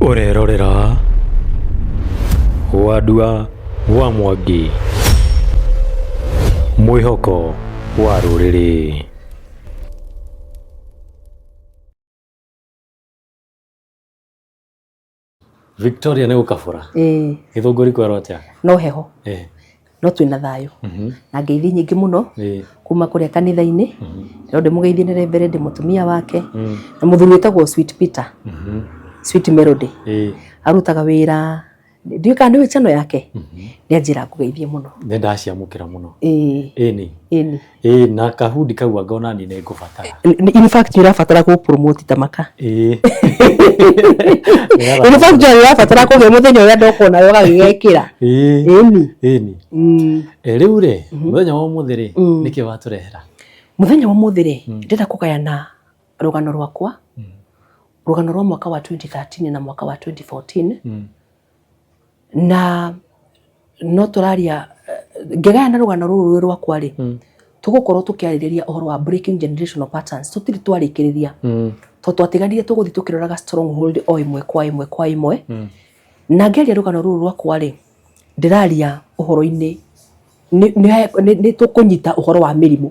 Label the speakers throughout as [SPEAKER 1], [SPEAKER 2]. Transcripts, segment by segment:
[SPEAKER 1] Ũrerorera Wandua wa Mwangi, mwĩhoko wa rũrĩrĩ. Victoria nĩ gũkabũra.
[SPEAKER 2] Ĩĩ.
[SPEAKER 1] Gĩthũngũri kwerwo atĩa?
[SPEAKER 2] No heho.
[SPEAKER 1] Eh.
[SPEAKER 2] No twĩna thayũ. Na ngeithi nyingĩ mũno kuma kũrĩa kanitha-inĩ. No ndĩmũgeithie nĩ Reverend mũtumia wake na mũthuri wĩtagwo Sweet Peter. Sweet Melody. Arutaga wĩra, ndiũĩ kana nĩũĩ channel yake? Nĩ anjĩra ngũgeithie mũno.
[SPEAKER 1] Nĩ ndaciamũkĩra mũno.
[SPEAKER 2] Ĩĩ.
[SPEAKER 1] Ĩni.
[SPEAKER 2] Ĩni.
[SPEAKER 1] Ĩĩ na kahundi kau anga ona niĩ nĩ ngũbatara.
[SPEAKER 2] In fact nĩ ũrabatara gũ promote ta maka.
[SPEAKER 1] Ĩĩ.
[SPEAKER 2] In fact nĩ ũrabatara kũgĩa mũthenya ũrĩa ndoka onawe ũgagĩgekĩra.
[SPEAKER 1] Ĩĩ.
[SPEAKER 2] Ĩni.
[SPEAKER 1] Ĩni. Rĩu rĩ, mũthenya wa ũmũthĩ rĩ, nĩkĩ watũrehera?
[SPEAKER 2] Mũthenya wa ũmũthĩ rĩ, ndĩrenda kũgayana rũgano rwakwa, rũgano rwa mwaka wa 2013 na mwaka wa 2014. Na no tũraria, ngĩgayana rũgano rũrũ rwĩ rwakwa rĩ, tũgũkorwo tũkĩarĩrĩria ũhoro wa breaking generational patterns. Tũtirĩ twarĩkĩrĩria, tondũ twatiganire tũgũthiĩ tũkĩroraga stronghold o ĩmwe kwa ĩmwe kwa ĩmwe. Na ngĩaria rũgano rũrũ rwakwa rĩ, ndĩraria ũhoro-inĩ, nĩ tũkũnyita ũhoro wa mĩrimũ.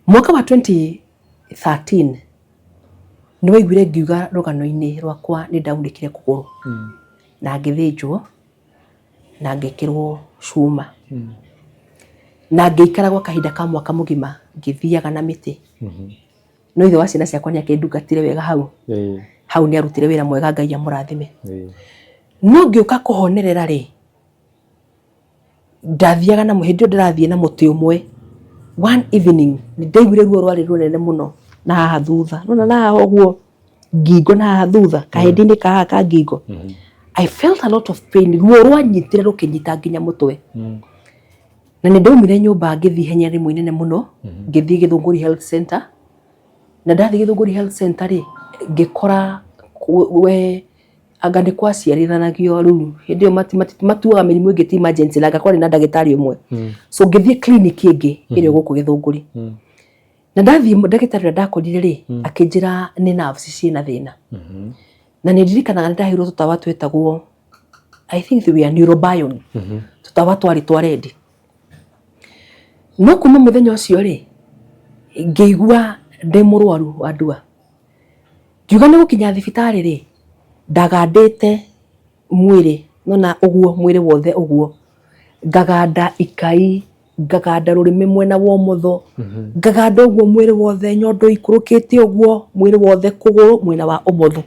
[SPEAKER 2] Mwaka wa 2013 nĩ waiguire ngiuga rũgano-inĩ rwakwa nĩ ndaunĩkire kũgũrũ na ngĩthĩnjwo na ngĩkĩrwo cuma na ngĩikara gwa kahinda ka mwaka mũgima ngĩthiaga na mĩtĩ. No ithe wa ciana ciakwa nĩ akĩndungatire wega hau. Hau nĩ arutire wĩra mwega, Ngai amũrathime. No ngĩũka kũhonerera rĩ, ndathiaga na hĩndĩ ĩyo ndĩrathiĩ na mũtĩ ũmwe. One evening nĩ ndaiguire ruo rwarĩ rũnene mũno na haha thutha. Nĩ wona na haha ũguo ngingo na haha thutha kahĩndĩ-inĩ ka haha ka ngingo. I felt a lot of pain. Ruo rwanyitire rũkĩnyita nginya mũtwe. Na nĩ ndaumire nyũmba ngĩthiĩ ihenya rĩmwe inene mũno, ngĩthiĩ Gĩthũngũri Health Center. Na ndathiĩ Gĩthũngũri Health Center rĩ, ngĩkora we anga nĩ kwaciarithanagio rĩu hĩndĩ ĩyo matuaga mĩrimũ ĩngĩ ti emergency na anga kwarĩ na ndagĩtarĩ ũmwe. So ngĩthiĩ clinic ĩngĩ ĩrĩa gũkũ Gĩthũngũri. Na ndathiĩ ndagĩtarĩ ũrĩa ndakorire rĩ, akĩnjĩra nĩ nerves ciĩna thĩna. Na nĩ ndirikanaga nĩ ndaheirwo tũtawa twĩtagwo, I think they were Neurobion. Tũtawa twarĩ twa red. No kuma mũthenya ũcio rĩ, ngĩigua ndĩ mũrwaru wa ndua. Ngiuga nĩ gũkinya thibitarĩ rĩ, ndagandĩte mwĩrĩ, nĩwona ũguo mwĩrĩ wothe ũguo, ngaganda ikai, ngaganda rũrĩmĩ mwena wa ũmotho, ngaganda ũguo mwĩrĩ wothe, nyondo ikũrũkĩte ũguo mwĩrĩ wothe, kũgũrũ mwena wa ũmotho.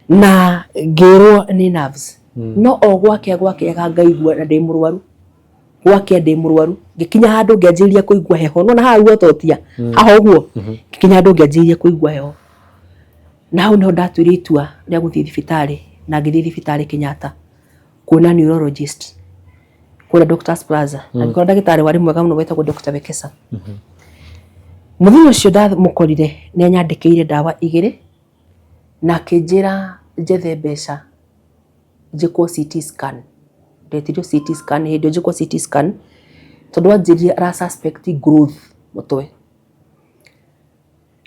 [SPEAKER 2] Na ngĩrwo nĩ nerves. No o gwakĩa gwakĩaga ngaigua na ndĩ mũrwaru. Gwakĩa ndĩ mũrwaru. Ngĩkinya handũ ngĩanjĩrĩria kũigua heho. Nĩwona haha ruototia? Haha ũguo? Ngĩkinya handũ ngĩanjĩrĩria kũigua heho. Na hau nĩho ndatuire itua rĩa gũthiĩ thibitarĩ na ngĩthiĩ thibitarĩ Kenyatta kuona neurologist kũrĩa Doctors Plaza. Na ngĩkora ndagĩtarĩ warĩ mwega mũno wetagwo Dr. Wekesa. Mũthenya ũcio ndamũkorire nĩ anyandĩkĩire ndawa igĩrĩ na akĩnjĩra njethe mbeca njĩkwo CT scan. Ndetirio CT scan, hĩndĩ ĩyo njĩkwo CT scan tondũ anjĩrire ara suspect growth mũtwe.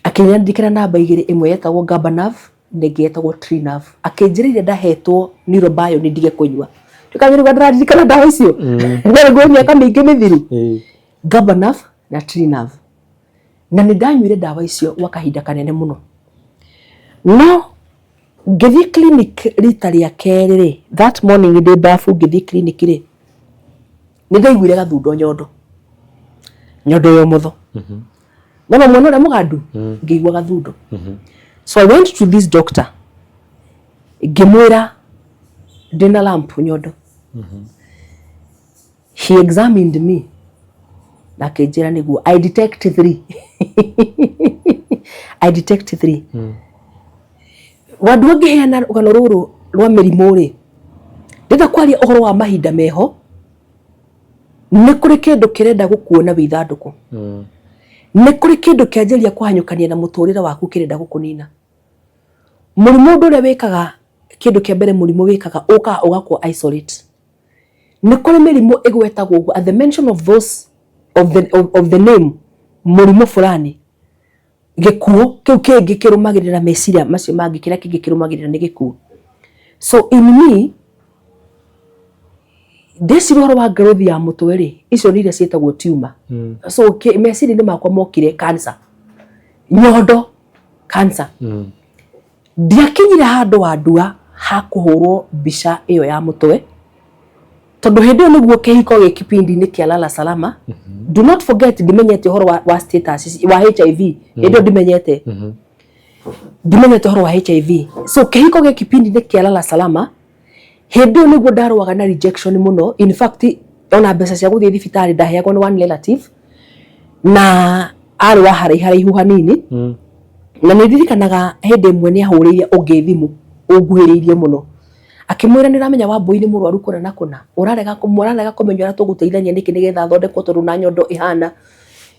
[SPEAKER 2] Akĩnyandĩkĩra namba igĩrĩ, ĩmwe yetagwo Gabanerve na ĩngĩ yetagwo Trinerve. Akĩnjĩra iria ndahetwo Neurobion ndige kũnyua. Ndũkamenya ndĩraririkana ndawa icio? Na nĩguo mĩaka mĩingĩ mĩthiru. Gabanerve na Trinerve. Na nĩ ndanyuire ndawa icio gwa kahinda kanene mũno. No ngĩthiĩ clinic rita rĩa kerĩ rĩ, that morning ndĩ babu ngĩthiĩ clinic rĩ, nĩ ndaiguire gathundo nyondo. Nyondo ya ũmotho. Nona mwena ũrĩa mũgandu ngĩigua gathundo. So I went to this doctor ngĩmwĩra ndĩna lump nyondo. He examined me na akĩnjĩra nĩguo I detect three. I detect three. Wandua ngĩheana rũgano rũrũ rwa mĩrimũ rĩ, ndĩrenda kwaria ũhoro wa mahinda meho. Nĩ kũrĩ kĩndũ kĩrenda gũkuona wĩ ithandũkũ. Nĩ kũrĩ kĩndũ kĩanjĩrĩria kũhanyũkania na mũtũrĩre waku kĩrenda gũkũnina. Mũrimũ ũndũ ũrĩa wĩkaga, kĩndũ kĩa mbere mũrimũ wĩkaga, ũkaga ũgakũ isolate. Nĩ kũrĩ mĩrimũ ĩgwetagwo ũguo, at the mention of those, of the name, mũrimũ fulani, Gĩkuũ kĩu kĩngĩ kĩrũmagĩrĩra meciria macio mangĩ, kĩrĩa kĩngĩ kĩrũmagĩrĩra nĩ gĩkuũ. So in me, ndeciria ũhoro wa growth ya mũtwe rĩ, icio nĩ iria ciĩtagwo tumor. So meciria-inĩ makwa mokire cancer, nyondo cancer. Ndiakinyire handũ wandua ha kũhũrwo mbica ĩyo ya mũtwe, tondũ hĩndĩ ĩyo nĩguo kĩhiko gĩ kipindi-inĩ kĩa Lala Salama. Do not forget, ndimenyete ũhoro wa status wa HIV. Hĩndĩ ĩyo ndimenyete ũhoro wa HIV. So kĩhiko gĩ kipindi-inĩ kĩa Lala Salama, hĩndĩ ĩyo nĩguo ndarũaga na rejection mũno. In fact, ona mbeca cia gũthiĩ thibitarĩ ndaheagwo nĩ one relative, na arĩ wa haraiharaihu hanini. Na nĩ ndirikanaga hĩndĩ ĩmwe nĩ ahũrĩire ũngĩ thimũ ũnguhĩrĩirie mũno, akĩmwĩra, "Nĩ ũramenya Wambui nĩ mũrwaru kũna na kũna, ũrarega kũmenya ũrĩa tũgũteithania nĩkĩ nĩgetha athondekwo, tondũ na nyondo ĩhana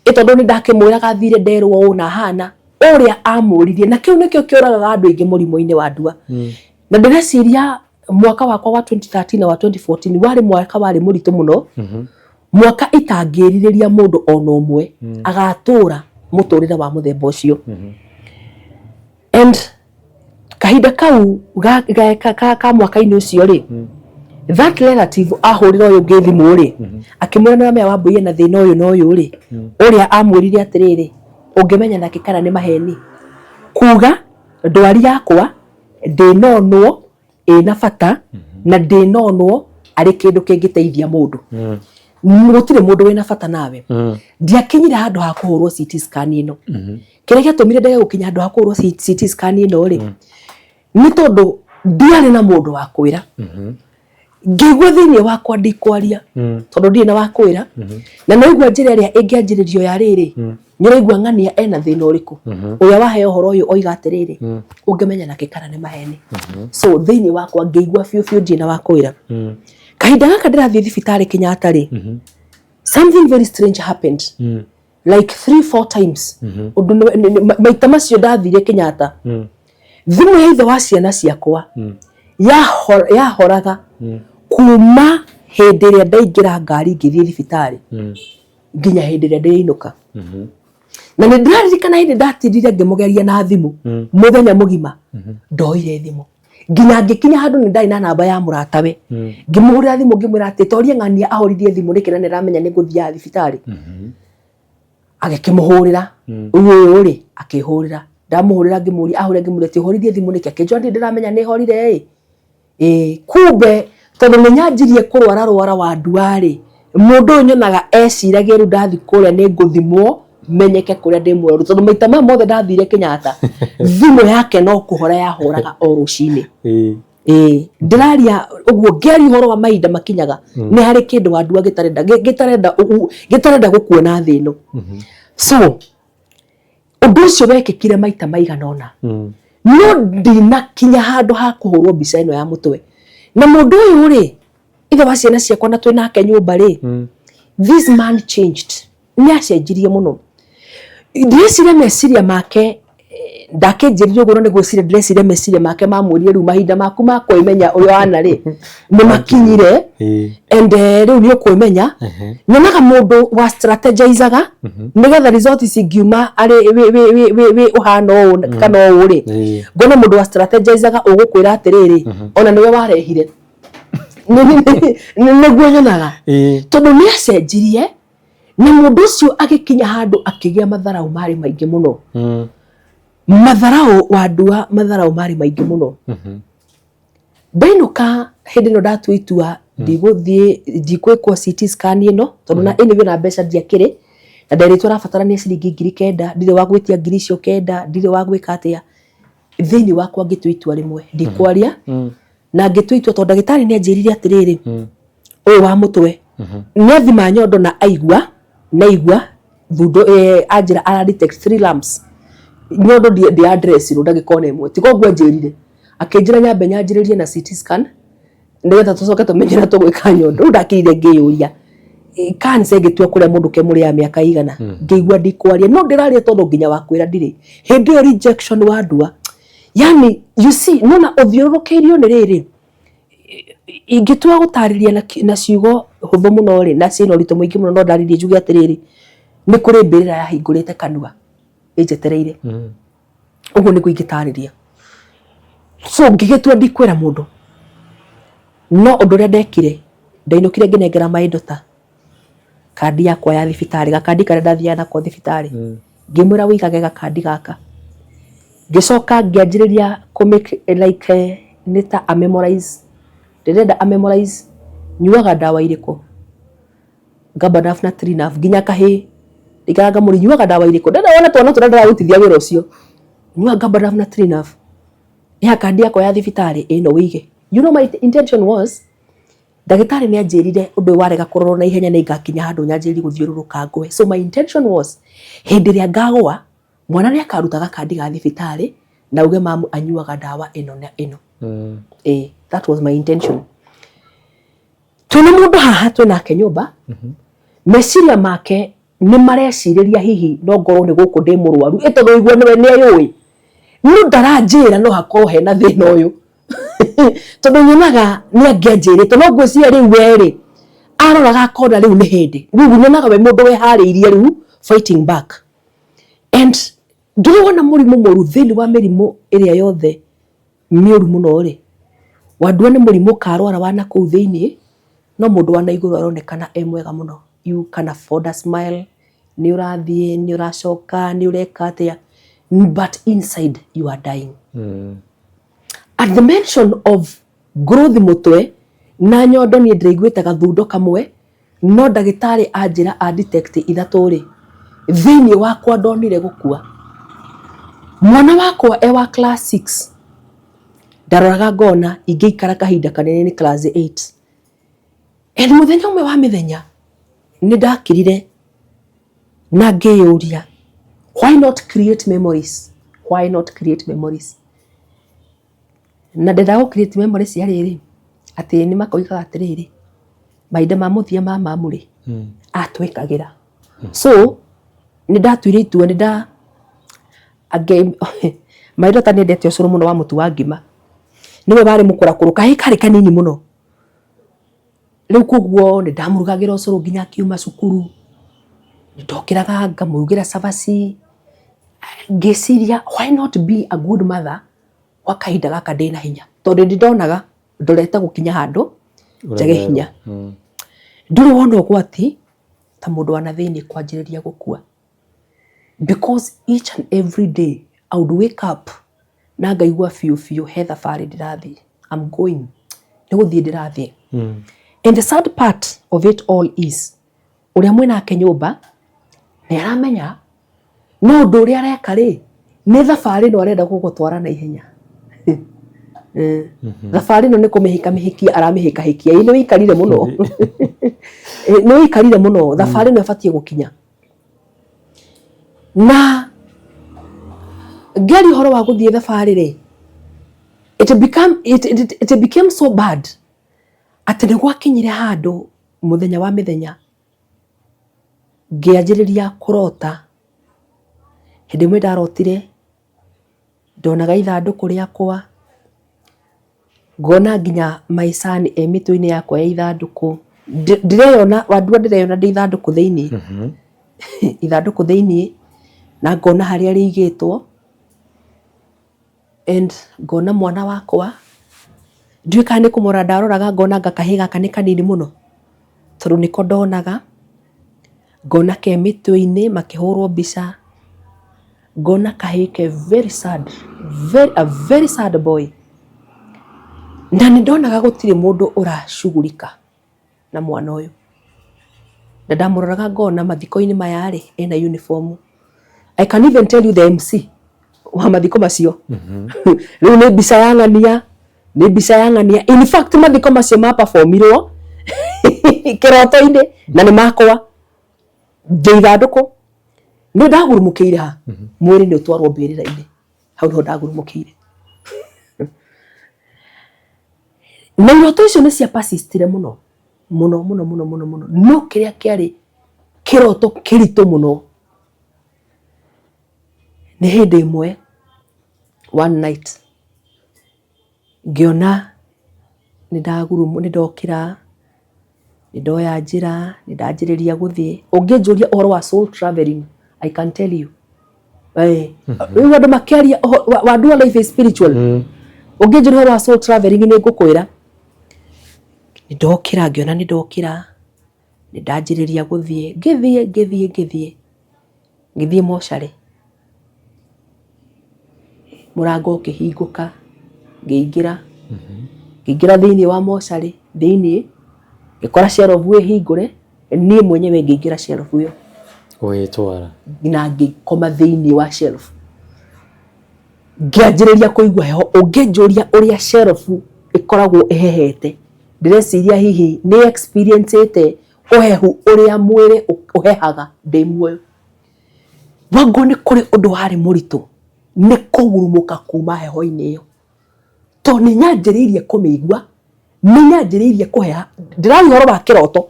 [SPEAKER 2] ĩ?" Tondũ nĩ ndakĩmwĩraga thire nderwo ũũ na hana ũrĩa amũririe, na kĩu nĩkĩo kĩũragaga andũ aingĩ mũrimũ-inĩ wa ndua. Na ndĩreciria mwaka wakwa wa 2013 na wa 2014 warĩ mwaka warĩ mũritũ mũno, mwaka itangĩrirĩria mũndũ ona ũmwe agatũra mũtũrĩre wa mũthemba ũcio. And kahinda kau ga mwaka-inĩ ũcio rĩ, that relative ahũrĩra ũyũ ũngĩ thimũ rĩ, akĩmwĩra, "Nĩ ũramenya Wambui ena thĩna ũyũ na ũyũ rĩ?" Ũrĩa amwĩrire atĩrĩrĩ, "Ũngĩmenya nakĩ kana nĩ maheni kuga ndwari yakwa ndĩnonwo ĩna bata na ndĩnonwo arĩ kĩndũ kĩngĩteithia mũndũ? Gũtirĩ mũndũ wĩna bata nawe." Ndiakinyire handũ ha kũhũrwo CT scan ĩno. Kĩrĩa gĩatũmire ndege gũkinya handũ ha kũhũrwo CT scan ĩno rĩ, nĩ tondũ ndiarĩ na mũndũ wa kwĩra. Ngĩigua thĩinĩ wakwa ndikwaria, tondũ ndirĩ na wa kwĩra. Na naigua njĩra ĩrĩa ĩngĩanjĩrĩrio ya rĩrĩ, nĩ ũraigua ng'ania ena thĩna ũrĩkũ, ũrĩa waheo ũhoro ũyũ oiga atĩrĩrĩ, "Ũngĩmenya nakĩ kana nĩ maheni?" So thĩinĩ wakwa ngĩigua biũ biũ ndirĩ na wa kwĩra. Kahinda gaka ndĩrathiĩ thibitarĩ Kenyatta rĩ, something very strange happened like three four times. Ũndũ maita macio ndathire Kenyatta, thimũ ya ithe wa ciana ciakwa yahoraga kuma hĩndĩ ĩrĩa ndaingĩra ngari ngĩthiĩ thibitarĩ nginya hĩndĩ ĩrĩa ndĩinũka. Na nĩ ndĩraririkana hĩndĩ ndatindire ngĩmũgeria na thimũ mũthenya mũgima, ndoire thimũ nginya ngĩkinya handũ nĩ ndarĩ na namba ya mũratawe, ngĩmũhũrĩra thimũ, ngĩmwĩra atĩ torie ng'ania ahorithie thimũ nĩkĩ, na nĩ aramenya nĩ ngũthiaga thibitarĩ. Agĩkĩmũhũrĩra rĩu ũyũ rĩ, akĩhũrĩra, ndamũhũrĩra ngĩmũria ahũrĩra, ngĩmũria atĩ ũhorithie thimũ nĩkĩ? Akĩnjĩra, "Ndirĩ ndĩramenya nĩ horire ĩ." Ĩ kumbe tondũ nĩ nyanjirie kũrwara rwara wa ndua rĩ, mũndũ ũyũ nyonaga eciragia rĩu ndathi kũrĩa nĩ ngũthimwo menyeke kũrĩa ndĩ mũrwaru, tondũ maita maya mothe ndathire Kenyatta, thimũ yake no kũhora yahoraga o rũcinĩ. Ĩĩ, ndĩraria ũguo ngĩaria ũhoro wa mahinda makinyaga nĩ harĩ kĩndũ wandua gĩtarenda gũkuona thĩ ĩno. So ũndũ ũcio wekĩkire maita maigana ũna, no ndinakinya handũ ha kũhũrwo mbica ĩno ya mũtwe. Na mũndũ ũyũ rĩ, ithe wa ciana ciakwa na twĩ nake nyũmba rĩ, this man changed, nĩ acenjirie mũno. Ndĩreciria meciria make ndakĩnjĩrire ũguo, no nĩ gwĩciria ndĩreciria meciria make mamwĩrire, "Rĩu mahinda maku ma kwĩmenya ũrĩa wana rĩ nĩ makinyire." And rĩu nĩ ũkwĩmenya. Nyonaga mũndũ wa strategizaga nĩgetha result cingiuma arĩ wĩ ũhana ũũ kana ũũ rĩ, ngona mũndũ wa strategizaga ũgũkwĩra atĩrĩrĩ, ona nĩwe warehire. Nĩguo nyonaga, tondũ nĩ acenjirie na mũndũ ũcio agĩkinya handũ akĩgĩa matharau marĩ maingĩ mũno. Matharau wa ndua, matharau marĩ maingĩ mũno. Ndainũka hĩndĩ ĩno ndatua itua ndigũthiĩ, ndikwĩkwo CT scan ĩno, tondũ na anyway na mbeca ndiakĩrĩ, na nderĩtwo arabatarania ciringi 9,000. Ndirĩ wa gwĩtia 9,000, ndirĩ wa gwĩka atĩa. Thĩinĩ wakwa ngĩtua itua rĩmwe, ndikwaria. Na ngĩtua itua tondũ ndagĩtarĩ nĩ anjĩrire atĩrĩrĩ, ũyũ wa mũtwe nĩ athima nyondo na aigua na aigua thundo anjĩra ara detect three lumps. Nyondo ndi address irwo ndagĩka ona ĩmwe, tiga ũguo anjĩrire. Akĩnjĩra nyambe nyanjĩrĩrie na CT scan nĩgetha tũcoke tũmenye ũrĩa tũgwĩka nyondo. Rĩu ndakirire ngĩyũria, cancer ĩngĩtua kũrĩa mũndũ kemũrĩa mĩaka igana? Ngĩigua ndikwaria, no ndĩraria tondũ nginya wakwĩra ndirĩ. Hĩndĩ ĩyo rejection wa ndua, yani you see, nona ũthiũrũrũkĩirio nĩ rĩrĩ, ingĩtua gũtarĩria na ciugo hũthũ mũno rĩ, na ciĩna ũritũ mũingĩ mũno, no ndarĩrie njuge atĩrĩrĩ, nĩ kũrĩ mbĩrĩra yahingũrĩte kanua. Ĩnjetereire. Ũguo nĩguo ingĩtarĩria. So ngĩgĩtua ndikwĩra mũndũ, no ũndũ ũrĩa ndekire, ndainũkire ngĩnengera my daughter kandi yakwa ya thibitarĩ, gakandi karĩa ndathiaga nako thibitarĩ. Ngĩmwĩra wĩigage gakandi gaka. Ngĩcoka ngĩanjĩrĩria kũ make like nĩ ta a memorize, ndĩrenda a memorize nyuaga ndawa irĩkũ, Gabanaf na Trinaf nginya kahĩĩ. Ndaikaraga ngamũria nyuaga ndawa irĩkũ, ndĩrenda wone twana tũrĩa ndĩrarutithia wĩra ũcio. Nyuaga Gabanaf na Trinaf. Ĩha kandi yakwa ya thibitarĩ ĩno wĩige. You know my intention was, ndagĩtarĩ nĩ anjĩrire ũndũ ũyũ warega kũrorwo na ihenya nĩ ngakinya handũ nyanjĩrĩrie gũthiũrũrũka ngwe. So my intention was, hĩndĩ ĩrĩa ngagũa, mwana nĩ akaruta gakandi ga thibitarĩ na auge mamu anyuaga ndawa ĩno na ĩno. Ĩĩ, that was my intention. Twĩna mũndũ haha twĩ nake nyũmba, meciria make nĩ marecirĩria hihi no ngorwo nĩ gũkũ ndĩ mũrwaru, ĩ tondũ ũigua nĩwe nĩ eyũĩ. No ndaranjĩra no hakorwo hena thĩna ũyũ. Tondũ nyonaga nĩ angĩanjĩrĩte, no ngwĩciria rĩu we rĩ, aroraga akona rĩu nĩ hĩndĩ. Rĩu nyonaga we mũndũ wĩharĩirie rĩu fighting back. And ndũrĩ wona mũrimũ mũru thĩinĩ wa mĩrimũ ĩrĩa yothe mĩũru mũno rĩ, wandua nĩ mũrimũ ũkarwara wa nakũu thĩinĩ, no mũndũ wa na igũrũ aronekana e mwega mũno. You can afford a smile, nĩ ũrathiĩ, nĩ ũracoka, nĩ ũreka atĩa, but inside you are dying. At the mention of growth mũtwe na nyondo niĩ ndĩraiguĩte gathundo kamwe, no ndagĩtarĩ anjĩra a detect ithatũ rĩ, thĩinĩ wakwa ndonire gũkua. Mwana wakwa e wa class 6, ndaroraga ngona ingĩikara kahinda kanene nĩ class 8. And mũthenya ũmwe wa mĩthenya nĩ ndakirire na ngĩyũria, why not create memories? Why not create memories? Na ndendaga gũ create memories cia rĩrĩ, atĩ nĩ makoigaga atĩrĩrĩ, mahinda ma mũthia ma mamu rĩ, atwĩkagĩra. So nĩ ndatuire itua nĩ nda angĩ my daughter nĩ endete ũcũrũ mũno wa mũtu wa ngima. Nĩwe warĩ mũkũrakũrũ, kahĩĩ karĩ kanini mũno. Rĩu koguo nĩ ndamũrugagĩra ũcũrũ nginya akiuma cukuru. Nĩ ndokĩraga ngamũrugĩra cabaci. Ngĩciria why not be a good mother gwa kahinda gaka ndĩna hinya. Tondũ nĩ ndonaga ndorete gũkinya handũ njage hinya. Ndũrĩ wona ũgwati ta mũndũ wa na thĩinĩ kwanjĩrĩria gũkua. Because each and every day I would wake up na ngaigua biũ biũ he thabarĩ ndĩrathiĩ. I'm going. Nĩ gũthiĩ ndĩrathiĩ. And the sad part of it all is, ũrĩa mwĩnake nyũmba nĩ aramenya no ũndũ ũrĩa areka rĩ, nĩ thabarĩ ĩno arenda gũgũtwara na ihenya. Thabarĩ ĩno nĩ kũmĩhĩka mĩhĩkia aramĩhĩkahĩkia. Ĩ nĩ wĩikarire mũno. Nĩ wĩikarire mũno. Thabarĩ ĩno ĩbatiĩ gũkinya. Na ngĩaria ũhoro wa gũthiĩ thabarĩ rĩ, it became so bad atĩ nĩ gwakinyire handũ mũthenya wa mĩthenya ngĩanjĩrĩria kũrota. Hĩndĩ ĩmwe ndarotire ndonaga ithandũkũ rĩakwa, ngona nginya my son e mĩtwe-inĩ yakwa ya ithandũkũ. Ndĩreyona wandua ndĩreyona ndĩ ithandũkũ thĩinĩ. Ithandũkũ thĩinĩ na ngona harĩa rĩigĩtwo and ngona mwana wakwa, ndiũĩ kana nĩ kũmũrora ndaroraga ngona anga kahĩĩ gaka nĩ kanini mũno, tondũ nĩko ndonaga, ngona ke mĩtwe-inĩ makĩhũrwo mbica, ngona kahĩĩ ke very sad, very, a very sad boy. Na nĩ ndonaga gũtirĩ mũndũ ũracugurika na mwana ũyũ. Na ndamũroraga ngona mathiko-inĩ maya rĩ, ena uniform. I can even tell you the MC wa mathiko macio. Rĩu nĩ mbica ya ng'ania, nĩ mbica ya ng'ania. In fact mathiko macio ma performirwo kĩroto-inĩ na nĩ makwa. Ndĩ ithandũkũ. Nĩ ndagurumũkĩire ha? Mwĩrĩ nĩ ũtwarwo mbĩrĩra-inĩ. Hau nĩho ndagurumũkĩire. Na iroto icio nĩ cia persistire mũno. Mũno mũno mũno mũno mũno. No kĩrĩa kĩarĩ kĩroto kĩritũ mũno nĩ hĩndĩ ĩmwe one night ngĩona nĩ ndokĩra, nĩ ndoya njĩra, nĩ ndanjĩrĩria gũthiĩ. Ũngĩnjũria ũhoro wa soul travelling, I can tell you. Rĩu andũ makĩaria wandua life is spiritual. Ũngĩnjĩra ũhoro wa soul traveling nĩ ngũkwĩra. Nĩ ndokĩra ngĩona nĩ ndokĩra, nĩ ndanjĩrĩria gũthiĩ, ngĩthiĩ ngĩthiĩ ngĩthiĩ, ngĩthiĩ mocarĩ. Mũrango ũkĩhingũka, ngĩingĩra, ngĩingĩra thĩiniĩ wa mocarĩ thĩiniĩ, ngĩkora shelf ĩhingũre, niĩ mwenyewe ngĩingĩra shelf ĩyo.
[SPEAKER 1] Ũgĩtwara.
[SPEAKER 2] Na ngĩkoma thĩiniĩ wa shelf. Ngĩanjĩrĩria kũigua heho, ũngĩnjũria ũrĩa shelf ĩkoragwo ĩhehete, ndĩreciria hihi nĩ experience ĩte ũhehu ũrĩa mwĩrĩ ũhehaga ndĩ muoyo. Wango nĩ kũrĩ ũndũ warĩ mũritũ, nĩ kũgurumũka kuma heho-inĩ ĩyo. Tondũ nĩ nyanjĩrĩirie kũmĩigua, nĩ nyanjĩrĩirie kũheha, ndĩraria ũhoro wa kĩroto.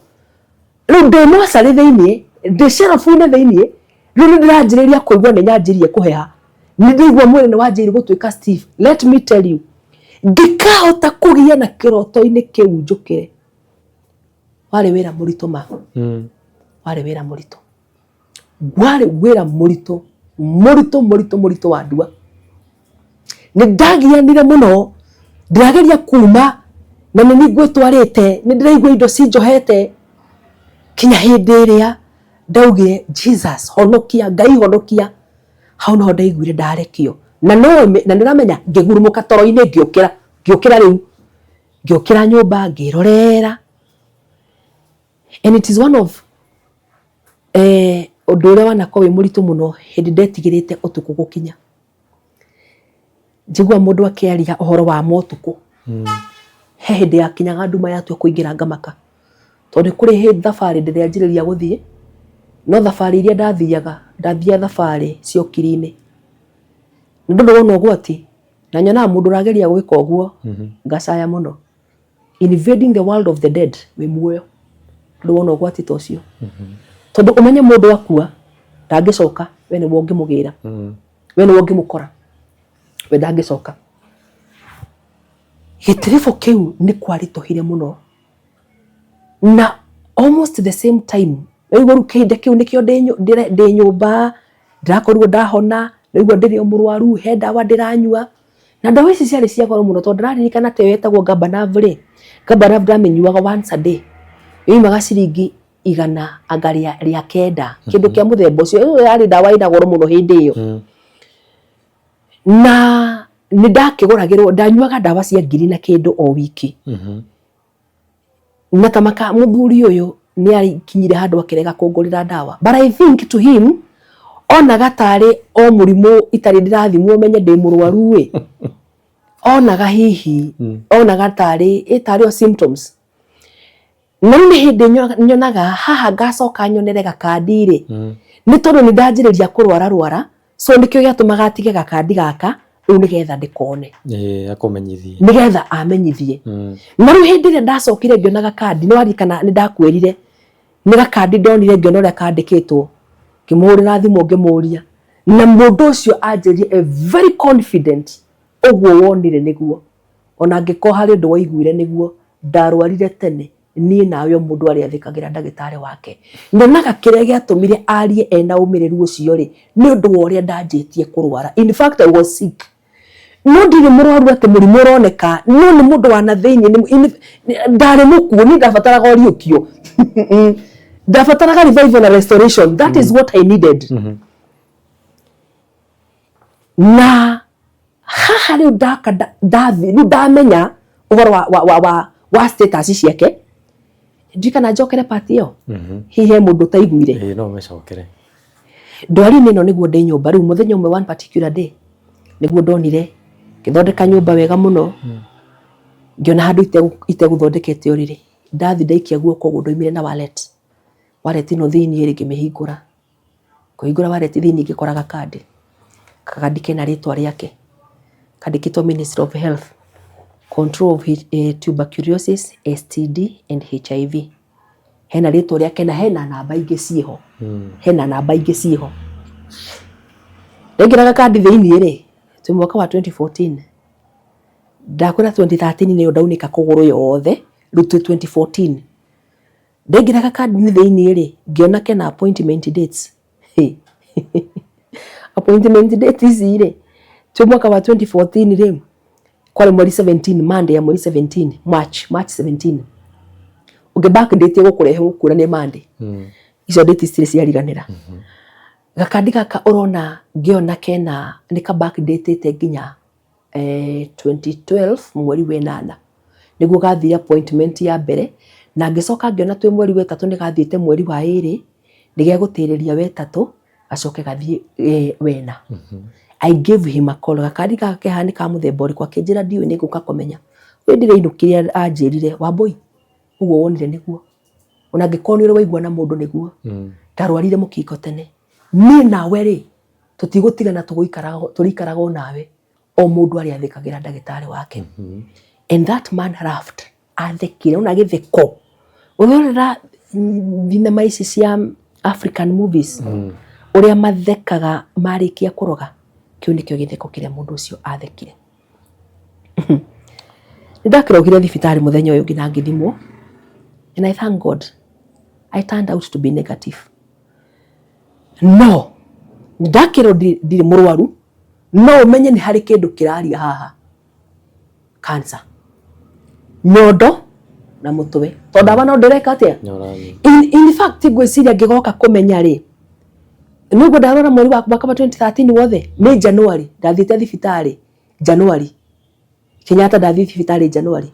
[SPEAKER 2] Rĩu ndĩ mocarĩ thĩiniĩ, ndĩ shelf-inĩ thĩiniĩ, rĩu nĩ ndĩranjĩrĩria kũigua nĩ nyanjĩrĩirie kũheha. Nĩ ndĩraigua mwĩrĩ nĩ wanjĩrĩirie gũtuĩka stiff. Let me tell you, ndikahota kũgĩa na kĩroto-inĩ kĩu njũkĩre. Warĩ wĩra mũritũ ma. Warĩ wĩra mũritũ. Warĩ wĩra mũritũ, mũritũ mũritũ mũritũ wa ndua. Nĩ ndagianire mũno, ndĩrageria kuma na nĩ niĩ ngwĩtwarĩte, nĩ ndĩraigua indo cinjohete, kinya hĩndĩ ĩrĩa ndaugire Jesus honokia, Ngai honokia, hau noho ndaiguire ndarekio. Na no na nĩ ũramenya ngĩgurumũka toro-inĩ ngĩũkĩra, ngĩũkĩra rĩu, ngĩũkĩra nyũmba ngĩrorera. And it is one of ũndũ ũrĩa wanakorwo wĩ mũritũ mũno hĩndĩ ndetigĩrĩte ũtukũ gũkinya. Njigua mũndũ akĩaria ũhoro wa motukũ. He hĩndĩ yakinyaga nduma yatua kũingĩra ngamaka. Tondũ nĩ kũrĩ hĩndĩ thabarĩ ndĩranjĩrĩria gũthiĩ, no thabarĩ iria ndathiaga, ndathiaga thabarĩ cia ũkiri-inĩ. Nĩ ndũrĩ wona ũgwati, na nyonaga mũndũ ũrageria gwĩka ũguo, ngacaya mũno. Invading the world of the dead wĩ muoyo. Ndũrĩ wona ũgwati ta ũcio. Tondũ ũmenye mũndũ akua, ndangĩcoka, we nĩwe ũngĩmũgĩra. We nĩwe ũngĩmũkora. We ndangĩcoka. Gĩtiribũ kĩu nĩ kwaritũhire mũno. Na almost the same time, waigua rĩu kĩhinda kĩu nĩkĩo ndĩ nyũmba, ndĩrakorirwo ndahona, ndaigua ndĩrĩ o mũrwaru, he ndawa ndĩranyua. Na ndawa ici ciarĩ cia goro mũno tondũ ndĩraririkana ta ĩyo ĩtagwo Gabanav rĩ, Gabanav ndamĩnyuaga once a day. Yoimaga ciringi igana anga rĩa kenda, kĩndũ kĩa mũthemba ũcio. Ĩyo yarĩ ndawa ĩna goro mũno hĩndĩ ĩyo. Na nĩ ndakĩgũragĩrwo, ndanyuaga ndawa cia ngiri na kĩndũ o wiki. Na ta maka mũthuri ũyũ nĩ akinyire handũ akĩrega kũngũrĩra ndawa. But I think to him, onaga tarĩ o mũrimũ itarĩ ndĩrathimwo menye ndĩ mũrwaru ĩ. Onaga hihi, onaga tarĩ, ĩ tarĩ o symptoms. Na rĩu nĩ hĩndĩ nyonaga haha ngacoka nyonere gakandi rĩ, nĩ tondũ nĩ ndanjĩrĩria kũrwara rwara, so nĩkĩo gĩatũmaga atige gakandi gaka, rĩu nĩgetha ndĩkone.
[SPEAKER 1] Akũmenyithie.
[SPEAKER 2] Nĩgetha amenyithie. Na rĩu hĩndĩ ĩrĩa ndacokire ngĩona gakandi, nĩ waririkana nĩ ndakwĩrire, nĩ gakandi ndonire ngĩona ũrĩa kandĩkĩtwo, ngĩmũhũrĩra thimũ ngĩmũria, na mũndũ ũcio anjĩrire a very confident, ũguo wonire nĩguo. Ona angĩkorwo harĩ ũndũ waiguire nĩguo, ndarwarire tene, niĩ nawe o mũndũ arĩathĩkagĩra ndagĩtarĩ wake. Nyonaga kĩrĩa gĩatũmire arie ena ũmĩrĩru ũcio rĩ, nĩ ũndũ wa ũrĩa ndanjĩtie kũrwara. In fact, I was sick. No ndirĩ mũrwaru atĩ mũrimũ ũroneka, no nĩ mũndũ wa na thĩiniĩ, ndarĩ mũkuũ, niĩ ndabataraga ũriũkio. Ndabataraga revival na restoration. That is what I needed. Na haha rĩu ndaka ndathi rĩu ndamenya ũhoro wa status ciake, ndiũĩ kana njokere part ĩyo. Hihi he mũndũ ũtaiguire.
[SPEAKER 1] Ĩĩ no ũmĩcokere.
[SPEAKER 2] Ndwari-inĩ ĩno nĩguo ndĩ nyũmba rĩu mũthenya ũmwe one particular day nĩguo ndonire ngĩthondeka nyũmba wega mũno, ngĩona handũ itegũthondekete ũrĩrĩ, ndathi ndaikia guoko ũguo ndoimire na wallet. Wallet ĩno thĩiniĩ rĩ ngĩmĩhingũra, kũhingũra wallet thĩiniĩ ngĩkora gakandi, gakandi kena rĩtwa rĩake, kandĩkĩtwo Ministry of Health, Control of Tuberculosis, STD and HIV. Hena rĩtwa rĩake na hena namba ingĩ ciĩho, hena namba ingĩ ciĩho. Ndaingĩra gakandi thĩiniĩ rĩ, twĩ mwaka wa 2014, ndakwĩra 2013 nĩyo ndaunĩka kũgũrũ yothe, rĩu twĩ 2014. Ndaingĩra gakandi-inĩ thĩiniĩ rĩ, ngĩona kena appointment dates. Appointment date ici rĩ, twĩ mwaka wa 2014 rĩ, kwarĩ mweri 17, Monday ya mweri 17 March, March 17. Ũngĩ back date gũkũrehe gũkuona nĩ Monday. Icio date citirĩ ciariganĩra. Gakandi gaka ũrona ngĩona kena nĩ ka back date nginya 2012 mweri wa ĩnana nĩguo gathire appointment ya mbere, na ngĩcoka ngĩona twĩ mweri wa ĩtatũ nĩ gathiĩte mweri wa ĩrĩ, nĩ gegũtĩrĩria wa ĩtatũ gacoke gathiĩ wena. I gave him a call, gakandi gaka kehaha nĩ ka mũthemba ũrĩkũ, akĩnjĩra ndiũĩ nĩ ngũka kũmenya. Rĩu ndĩrainũkire anjĩrire Wambũi ũguo wonire nĩguo, ona angĩkorwo nĩ ũrĩ waigua na mũndũ nĩguo, ndarwarire mũkingo tene, niĩ nawe rĩ tũtigũtigana, tũrĩikaraga o nawe, o mũndũ arĩathĩkagĩra ndagĩtarĩ wake. And that man laughed, athekire ona gĩtheko. Ũrorera thinema ici cia African movies, ũrĩa mathekaga marĩkia kũroga, kĩu nĩkĩo gĩtheko kĩrĩa mũndũ ũcio athekire. Nĩ ndakĩrogire thibitarĩ mũthenya ũyũ ũngĩ na ngĩthimwo, and I thank God I turned out to be negative. No ndakĩrwo ndirĩ mũrwaru, no ũmenye nĩ harĩ kĩndũ kĩraria haha, cancer, nyondo na mũtwe, tondũ ndawa no ndĩreka atĩa. In fact ngwĩciria ngĩgoka kũmenya rĩ, nĩguo ndarora mweri wa mwaka wa 2013 wothe nĩ January ndathiĩte thibitarĩ, January Kenyatta ndathiĩ thibitarĩ January,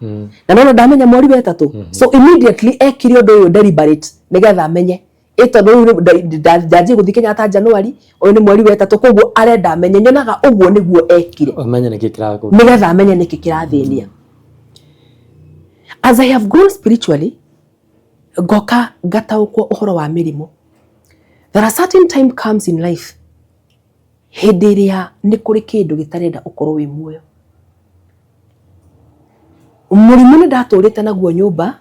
[SPEAKER 2] na nona ndamenya mweri wa ĩtatũ. So immediately ekire ũndũ ũyũ deliberate nĩgetha amenye ĩ tondũ rĩu ndanjie gũthiĩ Kenyatta January, ũyũ nĩ mweri wa ĩtatũ, koguo arenda amenye, nyonaga ũguo nĩguo ekire.
[SPEAKER 1] Ũmenye nĩkĩ kĩrakũ.
[SPEAKER 2] Nĩgetha amenye nĩkĩ kĩrathĩnia. As I have grown spiritually, ngoka ngataũkwo ũhoro wa mĩrimũ. There are certain time comes in life hĩndĩ ĩrĩa nĩ kũrĩ kĩndũ gĩtarenda ũkorwo wĩ muoyo. Mũrimũ nĩ ndatũrĩte naguo nyũmba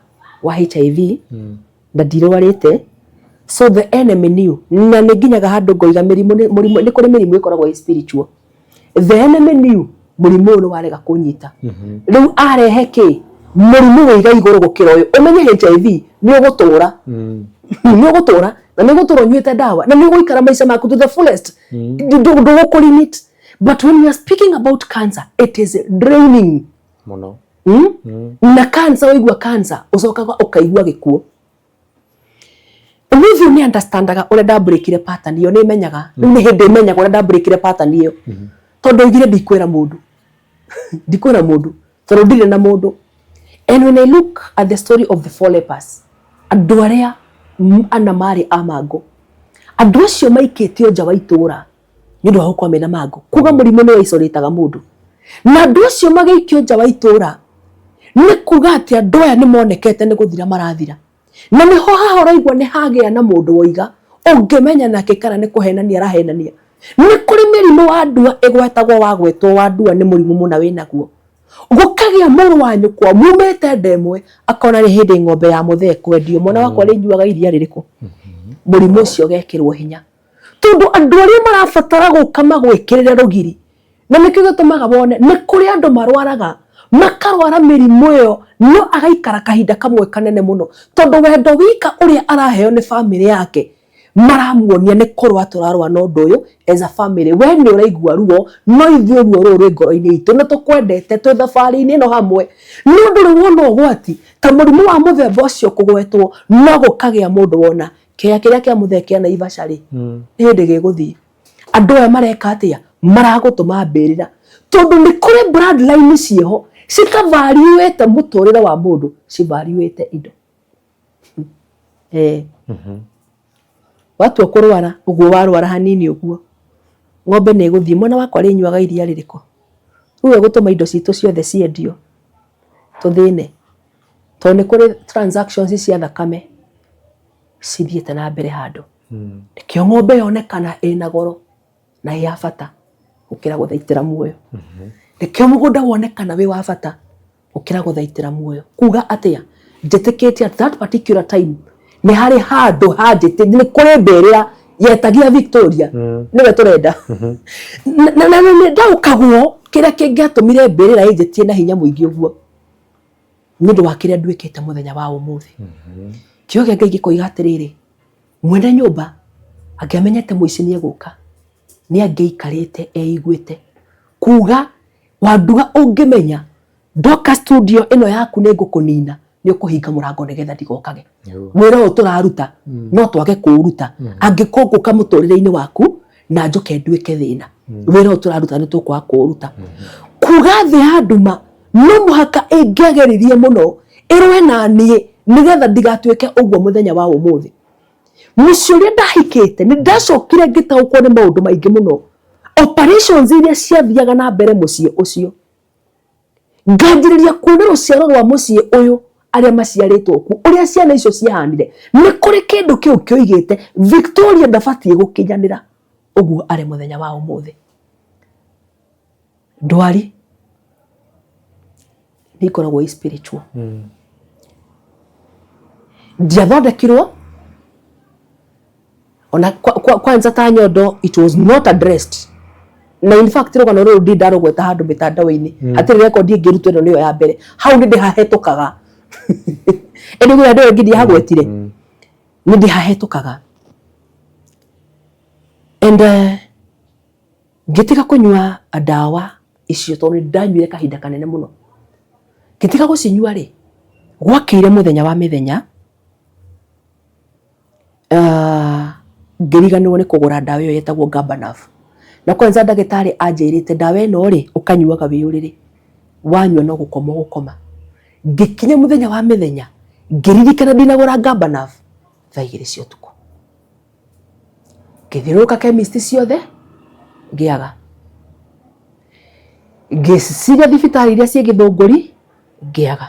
[SPEAKER 2] wa HIV na ndirwarĩte, so the enemy knew, na nĩ nginyaga handũ ngoiga mĩrimũ mũrimũ nĩ kũrĩ mĩrimũ ĩkoragwo ĩ spiritual. The enemy knew mũrimũ ũyũ nĩ warega kũnyita, rĩu arehe kĩ mũrimũ wĩiga igũrũ gũkĩra ũyũ. Ũmenye HIV nĩ ũgũtũra, nĩ ũgũtũra na nĩ ũgũtũra ũnyuĩte ndawa na nĩ ũgũikara maica maku to the fullest, ndũgũkũ limit. But when we are speaking about cancer, it is draining.
[SPEAKER 1] Mũno.
[SPEAKER 2] Na cancer, waigua cancer ũcokaga ũkaigua gĩkuũ. Ũmũthĩ ũyũ nĩ understandaga ũrĩa ndambũrĩkire pattern ĩyo, nĩ menyaga rĩu nĩ hĩndĩ menyaga ũrĩa ndambũrĩkire pattern ĩyo, tondũ oigire ndikwĩra mũndũ, ndikwĩra mũndũ tondũ ndirĩ na mũndũ. And when I look at the story of the four lepers, andũ arĩa ana marĩ a mangũ, andũ acio maikĩtio nja wa itũũra nĩ ũndũ wa gũkorwo mena mangũ, kuga mũrimũ nĩ waicorĩtaga mũndũ, na andũ acio magĩikio nja wa itũũra nĩ kuga atĩ andũ aya nĩ monekete nĩ gũthira marathira, na nĩho haha ũraigua nĩ hagĩa na mũndũ woiga ũngĩmenya nake kana nĩ kũhenania arahenania. Nĩ kũrĩ mĩrimũ wa ndua ĩgwetagwo, wagwetwo wa ndua nĩ mũrimũ mũna wĩnaguo, gũkagĩa mũrũ wa nyũkwa mumĩte nda ĩmwe akona nĩ hĩndĩ ng'ombe ya mũthee kwendio, mwana wakwa rĩnyuaga iria rĩrĩkũ, mũrimũ ũcio ũgekĩrwo hinya tondũ andũ arĩa marabatara gũka magwĩkĩrĩre rũgiri. Na nĩkĩo gĩtũmaga wone nĩ kũrĩ andũ marwaraga, makarwara mĩrimũ ĩyo, no agaikara kahinda kamwe kanene mũno tondũ wendo wika ũrĩa araheo nĩ bamĩrĩ yake maramuonia nĩ kũrũa tũrarũa na ũndũ ũyũ as a family. We nĩ ũraigua ruo, no ithuĩ ruo rũrũ rwĩ ngoro-inĩ itũ nĩ tũkwendete, twĩ thabarĩ-inĩ ĩno hamwe. Nĩ ũndũ rĩu wona ũgwati ta mũrimũ wa mũthemba ũcio kũgwetwo, no gũkagĩa mũndũ wona kĩea kĩrĩa kĩa mũthee kĩa Naivasha rĩ, nĩ hĩndĩ gĩgũthiĩ. Andũ aya mareka atĩa? Maragũtũma mbĩrĩra, tondũ nĩ kũrĩ bloodline ciĩho citavariũĩte mũtũrĩre wa mũndũ, civariũĩte indo. Watua kũrwara ũguo, warwara hanini ũguo, ng'ombe nĩ ĩgũthiĩ, mwana wakwa rĩnyuaga iria rĩrĩkũ, rĩu ĩgũtũma indo citũ ciothe ciendio tũthĩne, tondũ nĩ kũrĩ transactions cia thakame cithiĩte na mbere handũ. Nĩkĩo ng'ombe yonekana ĩna goro na ĩ ya bata gũkĩra gũthaitĩra muoyo. Nĩkĩo mũgũnda wonekana wĩ wa bata gũkĩra gũthaitĩra muoyo. Kuga atĩa? Njĩtĩkĩtie at that particular time nĩ harĩ handũ hanjĩtĩ, nĩ kũrĩ mbĩrĩra yetagia Victoria nĩwe tũrenda, na nĩ ndaũkagwo kĩrĩa kĩngĩatũmire mbĩrĩra ĩnjĩtie na hinya mũingĩ ũguo nĩ ũndũ wa kĩrĩa nduĩkĩte mũthenya wa ũmũthĩ. Kiugo kĩa Ngai gĩkoiga atĩrĩrĩ, mwene nyũmba angĩamenyete mũici nĩ egũka. Nĩ angĩikarĩte eiguĩte kuga Wandua, ũngĩmenya ndoka studio ĩno yaku nĩ ngũkũnina, nĩ ũkũhinga mũrango nĩgetha ndigokage. Wĩra ũyũ tũraruta no twage kũũruta angĩkorwo ngũka mũtũrĩre-inĩ waku na njoke nduĩke thĩna. Wĩra ũyũ tũraruta nĩ tũkwaga kũũruta. Kuga thĩ ya nduma no mũhaka ĩngĩageririe mũno ĩrũe na niĩ nĩgetha ndigatuĩke ũguo mũthenya wa ũmũthĩ. Mũciĩ ũrĩa ndahikĩte nĩ ndacokire ngĩtaũkwo nĩ maũndũ maingĩ mũno, operations iria ciathiaga na mbere mũciĩ ũcio. Nganjĩrĩria kuona rũciaro rwa mũciĩ ũyũ arĩa maciarĩtwo kuo, ũrĩa ciana icio ciahanire. Nĩ kũrĩ kĩndũ kĩu kĩoigĩte Victoria ndabatiĩ gũkinyanĩra ũguo arĩ mũthenya wa ũmũthĩ. Ndwari nĩ ikoragwo i spiritual. Ndiathondekirwo ona kwanza ta nyondo, it was not addressed. Na in fact rũgano rũrũ ndi ndarũgweta handũ mĩtandao-inĩ, hatirĩ rekondi ĩngĩrutwo, ĩno nĩyo ya mbere. Hau nĩ ndĩhahetũkaga, ĩndĩ gwĩ andũ angĩ ndiahagwetire, nĩ ndĩhahetũkaga. And ngĩtiga kũnyua ndawa icio tondũ nĩ ndanyuire kahinda kanene mũno. Ngĩtiga gũcinyua rĩ, gwakĩire mũthenya wa mĩthenya, ngĩriganĩrwo nĩ kũgũra ndawa ĩyo yetagwo Gabanav. Na kwanza ndagĩtarĩ anjĩrĩte ndawa ĩno rĩ, ũkanyuaga wĩ ũrĩrĩ, wanyua no gũkoma ũgũkoma. Ngĩkinya mũthenya wa mĩthenya, ngĩririkana ndinagũra Gabanav thaa 2 cia ũtukũ. Ngĩthiũrũrũka chemist ciothe ngĩaga. Ngĩciria thibitarĩ iria ciĩ Gĩthũngũri ngĩaga.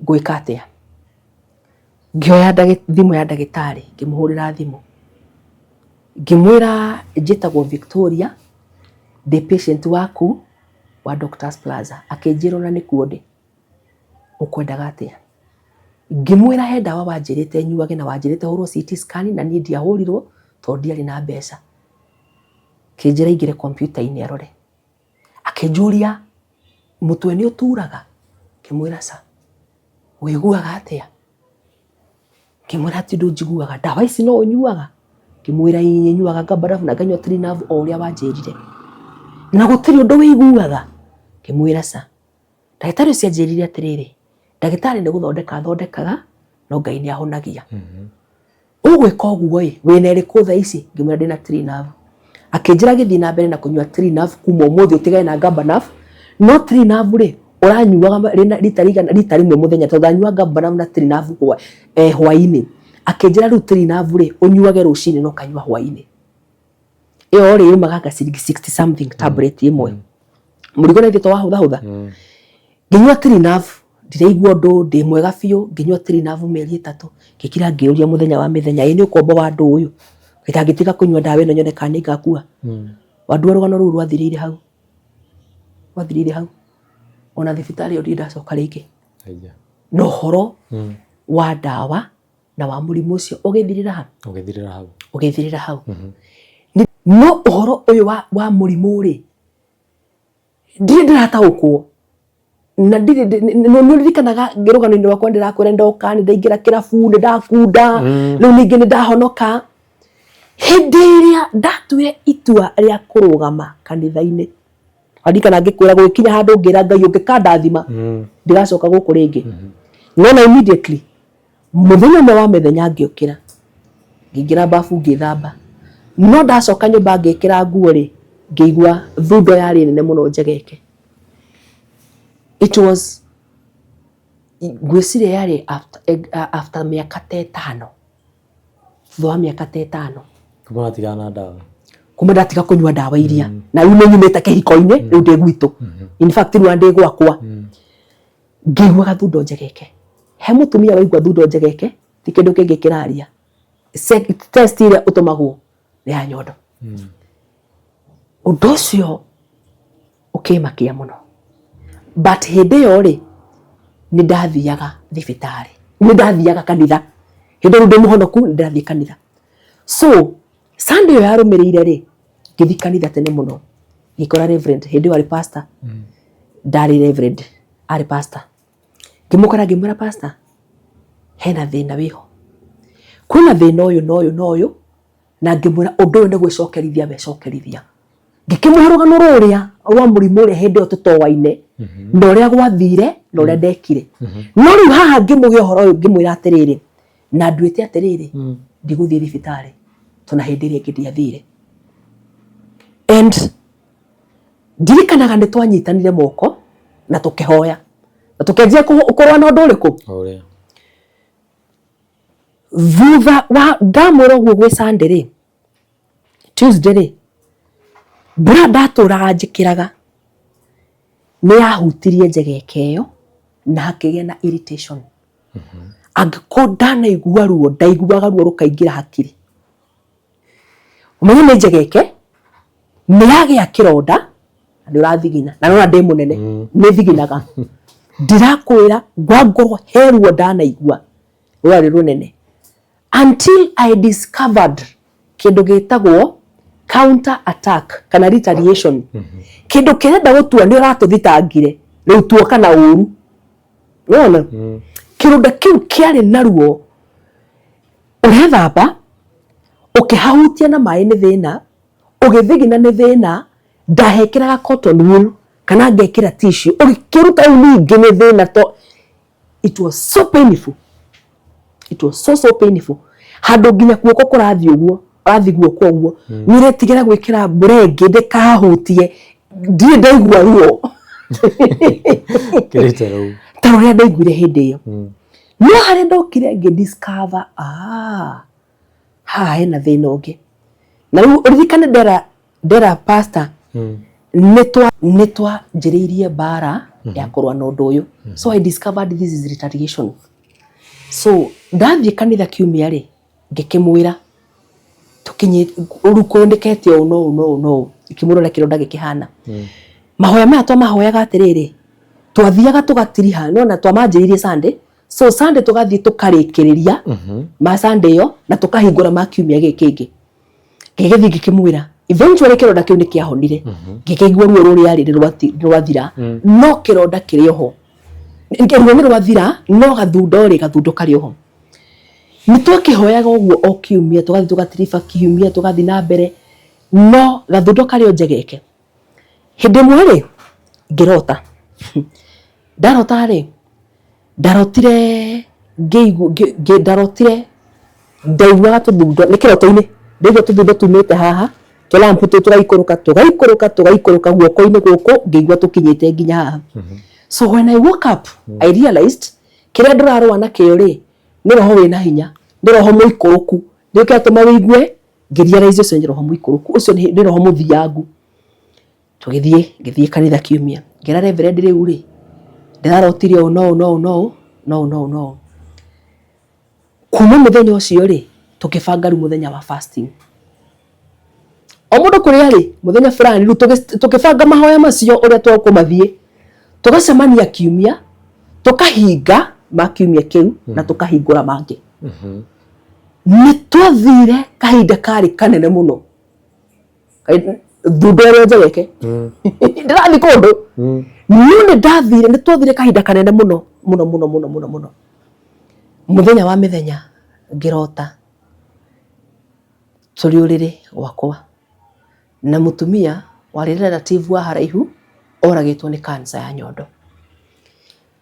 [SPEAKER 2] Ngwĩka atĩa? Ngĩoya thimũ ya ndagĩtarĩ ngĩmũhũrĩra thimũ. Ngĩmwĩra njĩtagwo Victoria, ndĩ patient waku wa Doctors Plaza. Akĩnjĩra ona nĩkuo ndĩ. Ũkwendaga atĩa? Ngĩmwĩra he ndawa wanjĩrĩte nyuage na wanjĩrĩte hũrwo CT scan na niĩ ndiahũrirwo tondũ ndiarĩ na mbeca. Akĩnjĩra aingĩre kompiuta-inĩ arore. Akĩnjũria mũtwe nĩ ũturaga? Ngĩmwĩra ca. Wĩiguaga atĩa? Ngĩmwĩra ti ũndũ njiguaga. Ndawa ici no ũnyuaga? Ngĩmwĩra ĩĩ nyuaga Gabarafu na nganyua Trinav o ũrĩa wanjĩrire. Na gũtirĩ ũndũ wĩiguaga? Ngĩmwĩra ca. Ndagĩtarĩ ũcio anjĩrire atĩrĩrĩ, ndagĩtarĩ nĩ gũthondeka athondekaga, no Ngai nĩ ahonagia. Ũgwĩka ũguo ĩ, wĩna ĩrĩkũ thaa ici? Ngĩmwĩra ndĩna Trinav. Akĩnjĩra gĩthiĩ na mbere na kũnyua Trinav kuma ũmũthĩ ũtigane na Gabanav. No Trinav rĩ, ũranyuaga rita rĩigana rita rĩmwe mũthenya tondũ ndanyuaga Gabanav na Trinav hwainĩ. Akĩnjĩra rĩu Trinav rĩ, ũnyuage rũcinĩ na ũkanyua hwainĩ. Ĩyo rĩ yumaga anga ciringi 60 something tablet ĩmwe. Mũrigo na ithuĩ to wahũthahũtha. Ngĩnyua Trinav, ndiraigua ũndũ, ndĩ mwega biũ, ngĩnyua Trinav mĩeri 3, ngĩkira ngĩũria mũthenya wa mĩthenya, ĩ nĩ ũkombo wa ndũ ũyũ? Itangĩtiga kũnyua ndawa ĩno nyone kana nĩ ngakua. Wandua rũgano rũu rwathirĩire hau. Rwathirĩire hau. Ona thibitarĩ ĩyo ndirĩ ndacoka rĩngĩ. Na ũhoro wa ndawa na wa mũrimũ ũcio ũgĩthirĩra ha?
[SPEAKER 1] Ũgĩthirĩra hau.
[SPEAKER 2] Ũgĩthirĩra hau. No ũhoro ũyũ wa mũrimũ rĩ, ndirĩ ndĩrataũkwo na ndirĩ nĩ ũririkanaga rũgano-inĩ rwakwa ndĩrakwĩra ndoka nĩ ndaingĩra kĩrabu nĩ ndakunda, rĩu ningĩ nĩ ndahonoka. Hĩndĩ ĩrĩa ndatuire itua rĩa kũrũgama kanitha-inĩ, waririkana ngĩkwĩra gũgĩkinya handũ ngĩra Ngai ũngĩkandathima ndigacoka gũkũ rĩngĩ. No na immediately mũthenya ũmwe wa mĩthenya ngĩũkĩra, ngĩingĩra babu ngĩthamba, no ndacoka nyũmba ngĩkĩra nguo rĩ, ngĩigua thundo yarĩ nene mũno njegeke. It was ngwĩciria yarĩ after mĩaka ta 5, thutha wa mĩaka ta 5.
[SPEAKER 1] Kuma watigana na ndawa.
[SPEAKER 2] Kuma ndatiga kũnyua ndawa iria, na rĩu nĩ nyumĩte kĩhiko-inĩ, rĩu ndĩ gwitũ. In fact rĩu ndĩ gwakwa. Ngĩiguaga thundo njegeke. He mũtumia waigua thundo njegeke, ti kĩndũ kĩngĩ kĩraria. Test ĩrĩa ũtũmagwo nĩ ya nyondo. Ũndũ ũcio ũkĩmakia mũno. But hĩndĩ ĩyo rĩ, nĩ ndathiaga thibitarĩ, nĩ ndathiaga kanitha. Hĩndĩ ĩyo rĩu ndĩ mũhonoku, nĩ ndĩrathiĩ kanitha. So, Sunday ĩyo yarũmĩrĩire rĩ, ngĩthiĩ kanitha tene mũno. Ngĩkora reverend, hĩndĩ ĩyo arĩ pastor. Ndarĩ reverend, arĩ pastor. Ngĩmũkora ngĩmwĩra, pastor, hena thĩna wĩho. Kwĩna thĩna ũyũ na ũyũ na ũyũ. Na ngĩmwĩra ũndũ ũyũ nĩ gwĩcokerithia wecokerithia. Ngĩkĩmũhe rũgano rũrĩa rwa mũrimũ ũrĩa hĩndĩ ĩyo tũtoaine na ũrĩa gwathire na ũrĩa ndekire. No rĩu haha ngĩmũhe ũhoro ũyũ, ngĩmwĩra atĩrĩrĩ, na nduĩte atĩrĩrĩ, ndigũthiĩ thibitarĩ tondũ na hĩndĩ ĩrĩa ĩngĩ ndiathire. And ndirikanaga nĩ twanyitanire moko na tũkĩhoya na tũkĩanjia kũrũa na ũndũ ũrĩkũ.
[SPEAKER 1] Ũrĩa.
[SPEAKER 2] Thutha wa ndamwĩra ũguo gwĩ Sunday rĩ, Tuesday rĩ, mbura ndatũraga njĩkĩraga nĩ yahutirie njegeke ĩyo na hakĩgĩa na irritation. Angĩkorwo ndanaigua ruo, ndaiguaga ruo rũkaingĩra hakiri. Ũmenye nĩ njegeke, nĩ yagĩa kĩronda na nĩ ũrathigina, na nĩwona ndĩ mũnene, nĩ thiginaga. Ndĩrakwĩra ngwangorwo he ruo ndanaigua rwarĩ rũnene until I discovered kĩndũ gĩtagwo counter attack kana retaliation. Kĩndũ kĩrenda gũtua nĩ ũratũthitangire, rĩu tuoka na ũru. Nĩwona? Kĩronda kĩu kĩarĩ na ruo, ũrethamba ũkĩhahutia na maĩ nĩ thĩna, ũgĩthigina nĩ thĩna, ndahekĩraga cotton wool kana ngekĩra tissue, ũgĩkĩruta rĩu ningĩ nĩ thĩna to it was so painful. It was so so painful. Handũ nginya guoko kũrathiĩ ũguo, ũrathiĩ guoko ũguo, nĩ ũretigĩra gwĩkĩra mbura ĩngĩ ndĩkahutie, ndirĩ ndaigua ruo
[SPEAKER 1] Kĩrĩte rũu.
[SPEAKER 2] ta rũrĩa ndaiguire hĩndĩ ĩyo. No harĩa ndokire ngĩ discover, ah, haha hena thĩna ũngĩ. Na rĩu ũririkane ndera pastor nĩ twanjĩrĩirie mbara ya kũrũa na ũndũ ũyũ. So I discovered this is retaliation. So ndathiĩ kanitha kiumia rĩ, ngĩkĩmwĩra tũkinyĩ rĩu kũndĩkete ũũ no ũũ no ũũ no ũũ, ngĩkĩmwĩra ũrĩa kĩronda gĩkĩhana. Mahoya maya twamahoyaga atĩrĩrĩ, twathiaga tũgatiriha, nĩwona twamanjĩrĩirie Sunday, so Sunday tũgathiĩ tũkarĩkĩrĩria ma Sunday ĩyo na tũkahingũra ma kiumia gĩkĩ kĩngĩ. Ngĩgĩthiĩ ngĩkĩmwĩra, eventually kĩronda kĩu nĩ kĩahonire, ngĩkĩigua ruo rũrĩa rĩ nĩ rwathira, no kĩronda kĩrĩ oho. Ruo nĩ rwathira, no gathundo rĩ, gathundo karĩ oho. Nĩ twakĩhoyaga ũguo o kiumia, tũgathiĩ tũgatiriba kiumia, tũgathiĩ na mbere, no gathundo karĩ o njegeke. Hĩndĩ ĩmwe rĩ, ngĩrota. Ndarota rĩ, ndarotire ngĩigua, ndarotire ndaiguaga tũthundo, nĩ kĩroto-inĩ, ndaigua tũthundo tumĩte haha, tũrampu tũu tũgaikũrũka, tũgaikũrũka, tũgaikũrũka guoko-inĩ gũkũ, ngĩigua tũkinyĩte nginya haha. So when I woke up, I realized kĩrĩa ndĩrarũa nakĩo rĩ, nĩ roho wĩna hinya, nĩ roho mũikũrũku, nĩkĩo kĩratũma wĩigue, ngĩ realize ũcio nĩ roho mũikũrũku, ũcio nĩ roho mũthiangu. Tũgĩthiĩ, ngĩthiĩ kanitha kiumia, ngĩra reverend rĩu rĩ, ndĩrarotire ũũ na ũũ na ũũ na ũũ na ũũ na ũũ na ũũ. Kuma mũthenya ũcio rĩ, tũkĩbanga rĩu mũthenya wa fasting. O mũndũ kũrĩa rĩ, mũthenya fulani rĩu tũkĩbanga mahoya macio ũrĩa tũkũmathiĩ, tũgacemania kiumia, tũkahinga ma kiumia kĩu na tũkahingũra mangĩ. Nĩ twathire kahinda karĩ kanene mũno. Thundo ĩrĩa njegeke ndĩrathiĩ kũndũ, no nĩ ndathire, nĩ twathire kahinda kanene mũno mũno mũno mũno mũno mũno. Mũthenya wa mĩthenya ngĩrota tũrĩ ũrĩrĩ gwakwa na mũtumia warĩ relative wa haraihu oragĩtwo nĩ cancer ya nyondo.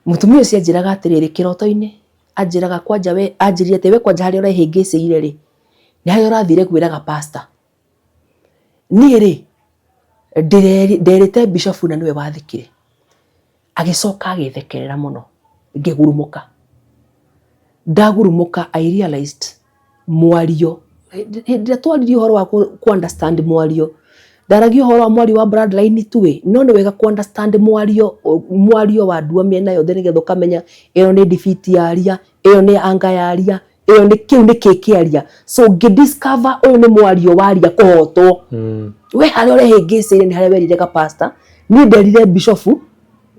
[SPEAKER 2] Mũtumia ũcio anjĩraga atĩrĩrĩ kĩroto-inĩ, anjĩraga kwanja we, anjĩrire atĩ we kwanja harĩa ũrehĩngĩcĩire rĩ, nĩ harĩa ũrathire kwĩraga pastor. Niĩ rĩ, nderĩte bishop na nĩwe wathikire. Agĩcoka agĩthekerera mũno, ngĩgurumũka. Ndagurumũka I realized mwario, hĩndĩ ĩrĩa twaririe ũhoro wa kũ understand mwario, ndaragia ũhoro wa mwario wa bloodline tu ĩ, no nĩ wega kũ understand mwario, mwario wa ndua mĩena yothe nĩgetha ũkamenya ĩyo nĩ defeat yaria, ĩyo nĩ anger yaria, ĩyo nĩ kĩu nĩ kĩ kĩaria. So ngĩ discover ũyũ nĩ mwario waria kũhotwo. We harĩa ũrehĩngĩcĩire nĩ harĩa werire ga pastor, niĩ nderire bishop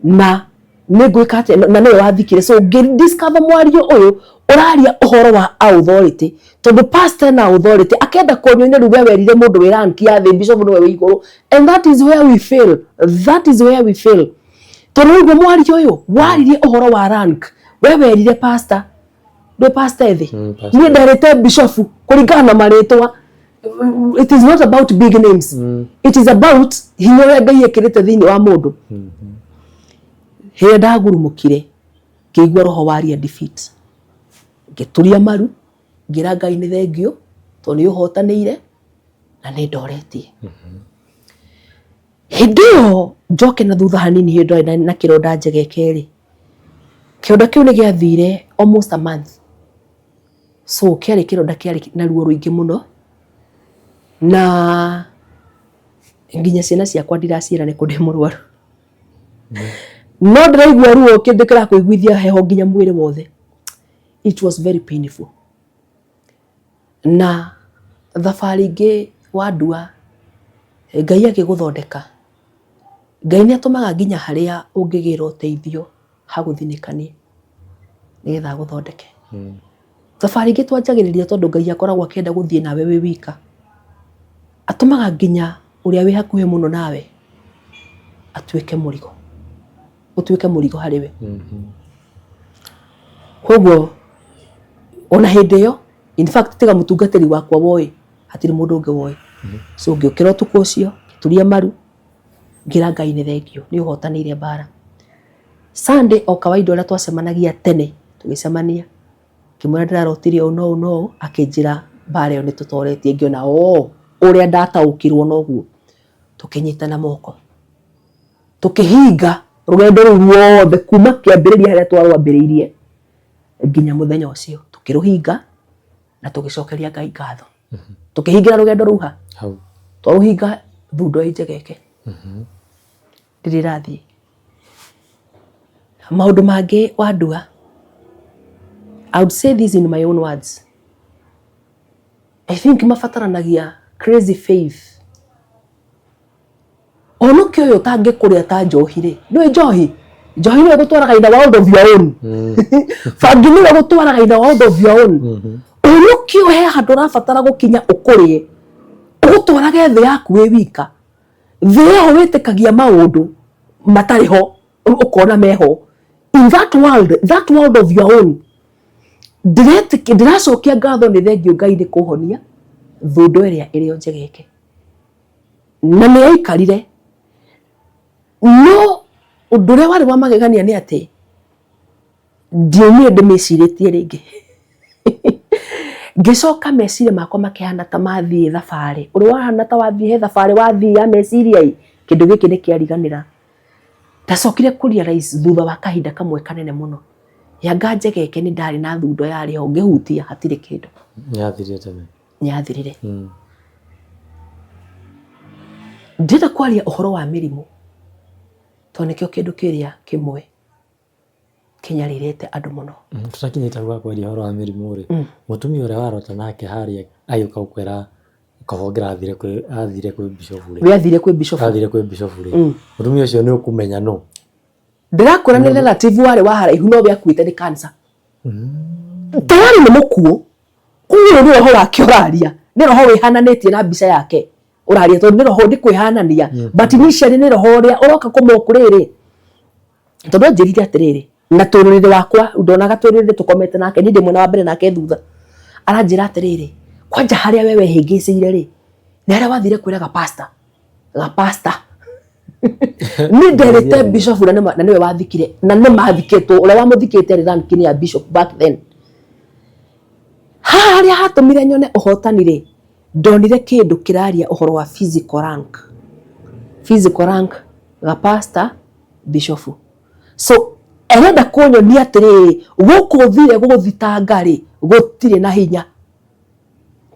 [SPEAKER 2] na nĩ ngwĩka atĩa, na nĩwe wathikire. So ngĩ discover mwario ũyũ ũraria ũhoro wa authority, tondũ pastor na authority akenda kũnyonia rĩu we werire mũndũ wĩ rank ya thĩ, bishop nĩwe wĩ igũrũ, and that is where we fail, that is where we fail. Tondũ ũguo mwario ũyũ waririe ũhoro wa rank, we werire pastor, ndwĩ pastor ethĩ, niĩ nderĩte bishop kũringana na marĩtwa. It is not about big names. It is about hinya ũrĩa Ngai ekĩrĩte thĩinĩ wa mũndũ. Hĩrĩa ndagurumũkire, ngĩigua roho waria defeat, ngĩturia maru, ngĩra Ngai nĩ thengio tondũ nĩ ũhotanĩire na nĩ ndoretie. Hĩndĩ ĩyo njoke na thutha hanini, hĩndĩ ĩyo na kĩronda njegeke rĩ, kĩronda kĩu nĩ gĩathire almost a month. So kĩarĩ kĩronda kĩarĩ na ruo rũingĩ mũno, na nginya ciana ciakwa ndiraciĩra nĩ kũ ndĩ mũrwaru, no ndĩraigua ruo kĩndũ kĩrakũiguithia heho nginya mwĩrĩ wothe. It was very painful. Na thabarĩ ingĩ wandua, Ngai agĩgũthondeka, Ngai nĩ atũmaga nginya harĩa ũngĩgĩra ũteithio hagũthinĩkanie nĩgetha agũthondeke. Thabarĩ ingĩ twanjagĩrĩria, tondũ Ngai akoragwo akĩenda gũthiĩ nawe wĩ wika, atũmaga nginya ũrĩa wĩ hakuhĩ mũno nawe atuĩke mũrigo, ũtuĩke mũrigo harĩ we. Koguo ona hĩndĩ ĩyo, in fact, tiga mũtungatĩri wakwa woĩ, hatirĩ mũndũ ũngĩ woĩ. So ngĩũkĩra ũtukũ ũcio, ngĩturia maru, ngĩra Ngai nĩ thengio nĩ ũhotanĩire mbara. Sunday, o kawaida ũrĩa twacemanagia tene, tũgĩcemania, ngĩmwĩra ndĩrarotire ũũ no ũũ no ũũ, akĩnjĩra mbara ĩyo nĩ tũtoretie. Ngĩona o ũrĩa ndataũkirwo noguo. Tũkĩnyitana moko, tũkĩhinga rũgendo rũu ruothe kuma kĩambĩrĩria harĩa twarwambĩrĩirie nginya mũthenya ũcio, tũkĩrũhinga na tũgĩcokeria Ngai ngatho. Tũkĩhingĩra rũgendo rũu ha
[SPEAKER 1] hau.
[SPEAKER 2] Twarũhinga thundo ĩ njegeke ndĩrĩ ĩrathiĩ. Maũndũ mangĩ wandua, I would say this in my own words, I think mabataranagia crazy faith. Ũnũke ũyũ ũtangĩkũrĩa ta njohi rĩ, nĩũĩ njohi, njohi nĩyo ĩgũtwaraga in a world of your own. Bangi nĩyo ĩgũtwaraga in a world of your own. Ũnũke ũyũ he handũ ũrabatara gũkinya ũkũrĩe, ũgũtwarage thĩ yaku wĩ wika, thĩ ĩyo wĩtĩkagia maũndũ matarĩ ho ũkona meho in that world, that world of your own. Ndĩracokia ngatho nĩ thengio Ngai nĩ kũhonia thundo ĩrĩa ĩrĩ o njegeke, na nĩ yaikarire. No ũndũ ũrĩa warĩ wa magegania nĩ atĩ ndiaumire ndĩmĩcirĩtie rĩngĩ. Ngĩcoka meciria makwa makĩhana ta mathiĩ thabarĩ, ũrĩa wahana ta wathiĩ he thabarĩ, wathiĩ ya meciria ĩ, kĩndũ gĩkĩ nĩ kĩariganĩra. Ndacokire kũ realize thutha wa kahinda kamwe kanene mũno, yanga njegeke nĩ ndarĩ na thundo yarĩ ho, ngĩhutia hatirĩ kĩndũ.
[SPEAKER 1] Yathirire tene.
[SPEAKER 2] Nĩ yathirire. Ndĩrenda kwaria ũhoro wa mĩrimũ, tondũ nĩkĩo kĩndũ kĩrĩa kĩmwe kĩnyarirĩte andũ mũno.
[SPEAKER 1] Tũtakinyĩte hau ha kwaria ũhoro wa mĩrimũ rĩ, mũtumia ũrĩa warota nake harĩa agĩũka gũkwĩra Kabongera athire kwĩ bishop rĩ.
[SPEAKER 2] We athire kwĩ bishop.
[SPEAKER 1] Athire kwĩ bishop rĩ, mũtumia ũcio nĩ ũkũmenya no?
[SPEAKER 2] Ndĩrakwĩra nĩ relative warĩ wa haraihu, no we akuĩte nĩ cancer. Tayari nĩ mũkuũ. Koguo nĩ roho wake ũraria, nĩ roho wĩhananĩtie na mbica yake ũraria, tondũ nĩ roho nĩ kwĩhanania, but initially nĩ roho ũrĩa ũroka kũmoku rĩrĩ, tondũ anjĩrire atĩrĩrĩ, na tũrũrĩrĩ wakwa ndonaga tũrũrĩrĩ tũkomete nake, niĩ ndĩ mwena wa mbere nake thutha, aranjĩra atĩrĩrĩ, kwanja harĩa we wehĩngĩcĩire rĩ, nĩ harĩa wathire kwĩra ga pastor ga pastor. Niĩ nderĩte bishop, na nĩwe wathikire, na nĩ mathikĩtwo, ũrĩa wamũthikĩte arĩ rank ya bishop back then. Haha harĩa hatũmire nyone ũhotani rĩ, ndonire kĩndũ kĩraria ũhoro wa physical rank, physical rank ga pastor, bishop. So arenda kũnyonia atĩrĩrĩ, gũkũ thire gũthitanga rĩ, gũtirĩ na hinya,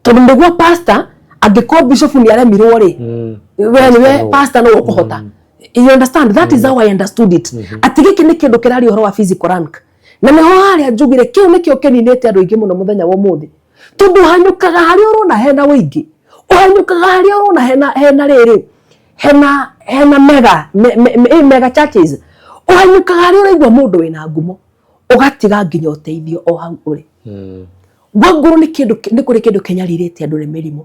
[SPEAKER 2] tondũ nĩguo pastor angĩkorwo bishop nĩ aremirwo rĩ, we nĩwe pastor no ũkũhota. You understand? That is how I understood it, atĩ gĩkĩ nĩ kĩndũ kĩraria ũhoro wa physical rank, na nĩho harĩa njugire kĩu nĩkĩo kĩninĩte andũ aingĩ mũno mũthenya wa ũmũthĩ, tondũ ũhanyũkaga harĩa ũrona hena ũingĩ, ũhanyũkaga harĩa ũrona hena rĩrĩ, hena mega churches, ũhanyũkaga harĩa ũraigua mũndũ wĩna ngumo, ũgatiga nginya ũteithio o hau ũrĩ. Gwangũrũ nĩ kĩndũ, nĩ kũrĩ kĩndũ kĩnyarirĩte andũ, nĩ mĩrimũ.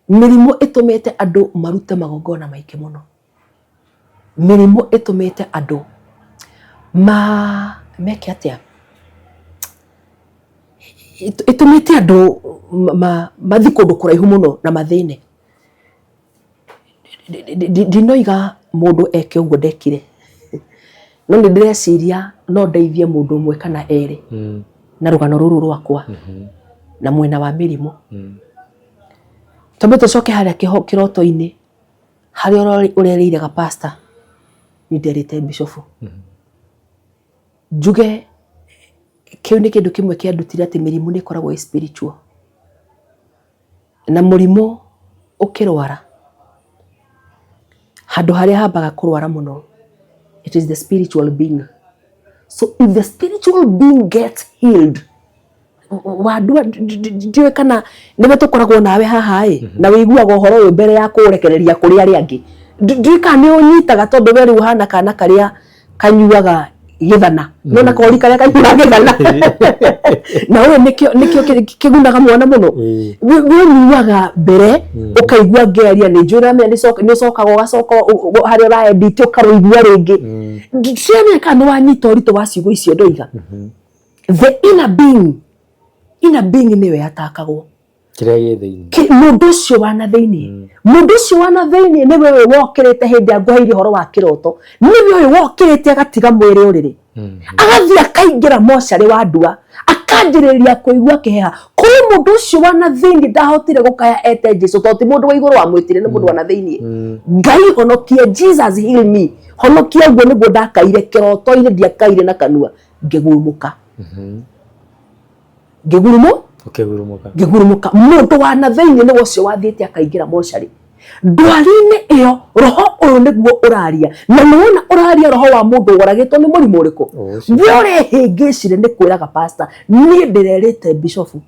[SPEAKER 2] Mĩrimũ ĩtũmĩte andũ marute magongona maingĩ mũno. Mĩrimũ ĩtũmĩte andũ ma meke atĩa? Ĩtũmĩte andũ mathiĩ kũndũ kũraihu mũno na mathĩne. Ndinoiga mũndũ eke ũguo ndekire, no nĩ ndĩreciria no ndeithie mũndũ ũmwe kana erĩ na rũgano rũrũ rwakwa na mwena wa mĩrimũ. Twambe tũcoke harĩa kĩroto-inĩ harĩa ũrerĩire ga pastor, niĩ nderĩte bishofu. Njuge kĩu nĩ kĩndũ kĩmwe kĩandutire atĩ mĩrimũ nĩ ĩkoragwo ĩ spiritual. Na mũrimũ ũkĩrwara, handũ harĩa hambaga kũrwara mũno, it is the spiritual being. So if the spiritual being gets healed, wandua ndiũĩ kana nĩwe tũkoragwo nawe haha ĩ, na wĩiguaga ũhoro ũyũ mbere ya kũũrekereria kũrĩ arĩa angĩ. Ndiũĩ kana nĩ ũnyitaga tondũ we rĩu ũhana kana karĩa kanyuaga gĩthana. Nona kori karĩa kanyuaga gĩthana. Na ũyũ nĩkĩo kĩgunaga mwana mũno. We ũnyuaga mbere ũkaigua ngĩaria nĩ njũĩ ũramenya nĩ ũcokaga ũgacoka harĩa ũra edit ũkarũigua rĩngĩ. Ndiramenya kana nĩ wanyita ũritũ wa ciugo icio ndoiga. The inner being, inner being nĩyo yatakagwo.
[SPEAKER 1] Kĩrĩa gĩ thĩinĩ.
[SPEAKER 2] Mũndũ ũcio wa na thĩinĩ. Mũndũ ũcio wa na thĩinĩ nĩwe ũyũ wokĩrĩte hĩndĩ ĩrĩa ngũheire ũhoro wa kĩroto. Nĩwe ũyũ wokĩrĩte agatiga mwĩrĩ ũrĩrĩ. Agathiĩ akaingĩra mocarĩ wa ndua. Akanjĩrĩria kũigua kĩheha. Kũrĩ mũndũ ũcio wa na thĩinĩ ndahotire gũkaya ete Jesu tondũ ti mũndũ wa igũrũ wamwĩtire, nĩ mũndũ wa na thĩinĩ. Ngai honokie, Jesus heal me. Honokia ũguo nĩguo ndakaire kĩroto-inĩ, ndiakaire na kanua. Ngĩgurumũka.
[SPEAKER 1] Ũkĩgurumũka.
[SPEAKER 2] Ngĩgurumũka. Mũndũ wa na thĩinĩ nĩwe ũcio wathiĩte akaingĩra mocarĩ. Ndwari-inĩ ĩyo roho ũyũ nĩguo ũraria. Na nĩwona ũraria roho wa mũndũ woragĩtwo nĩ mũrimũ ũrĩkũ? We ũrehĩngĩcire nĩ kwĩraga pastor, niĩ ndĩrerĩte bishofu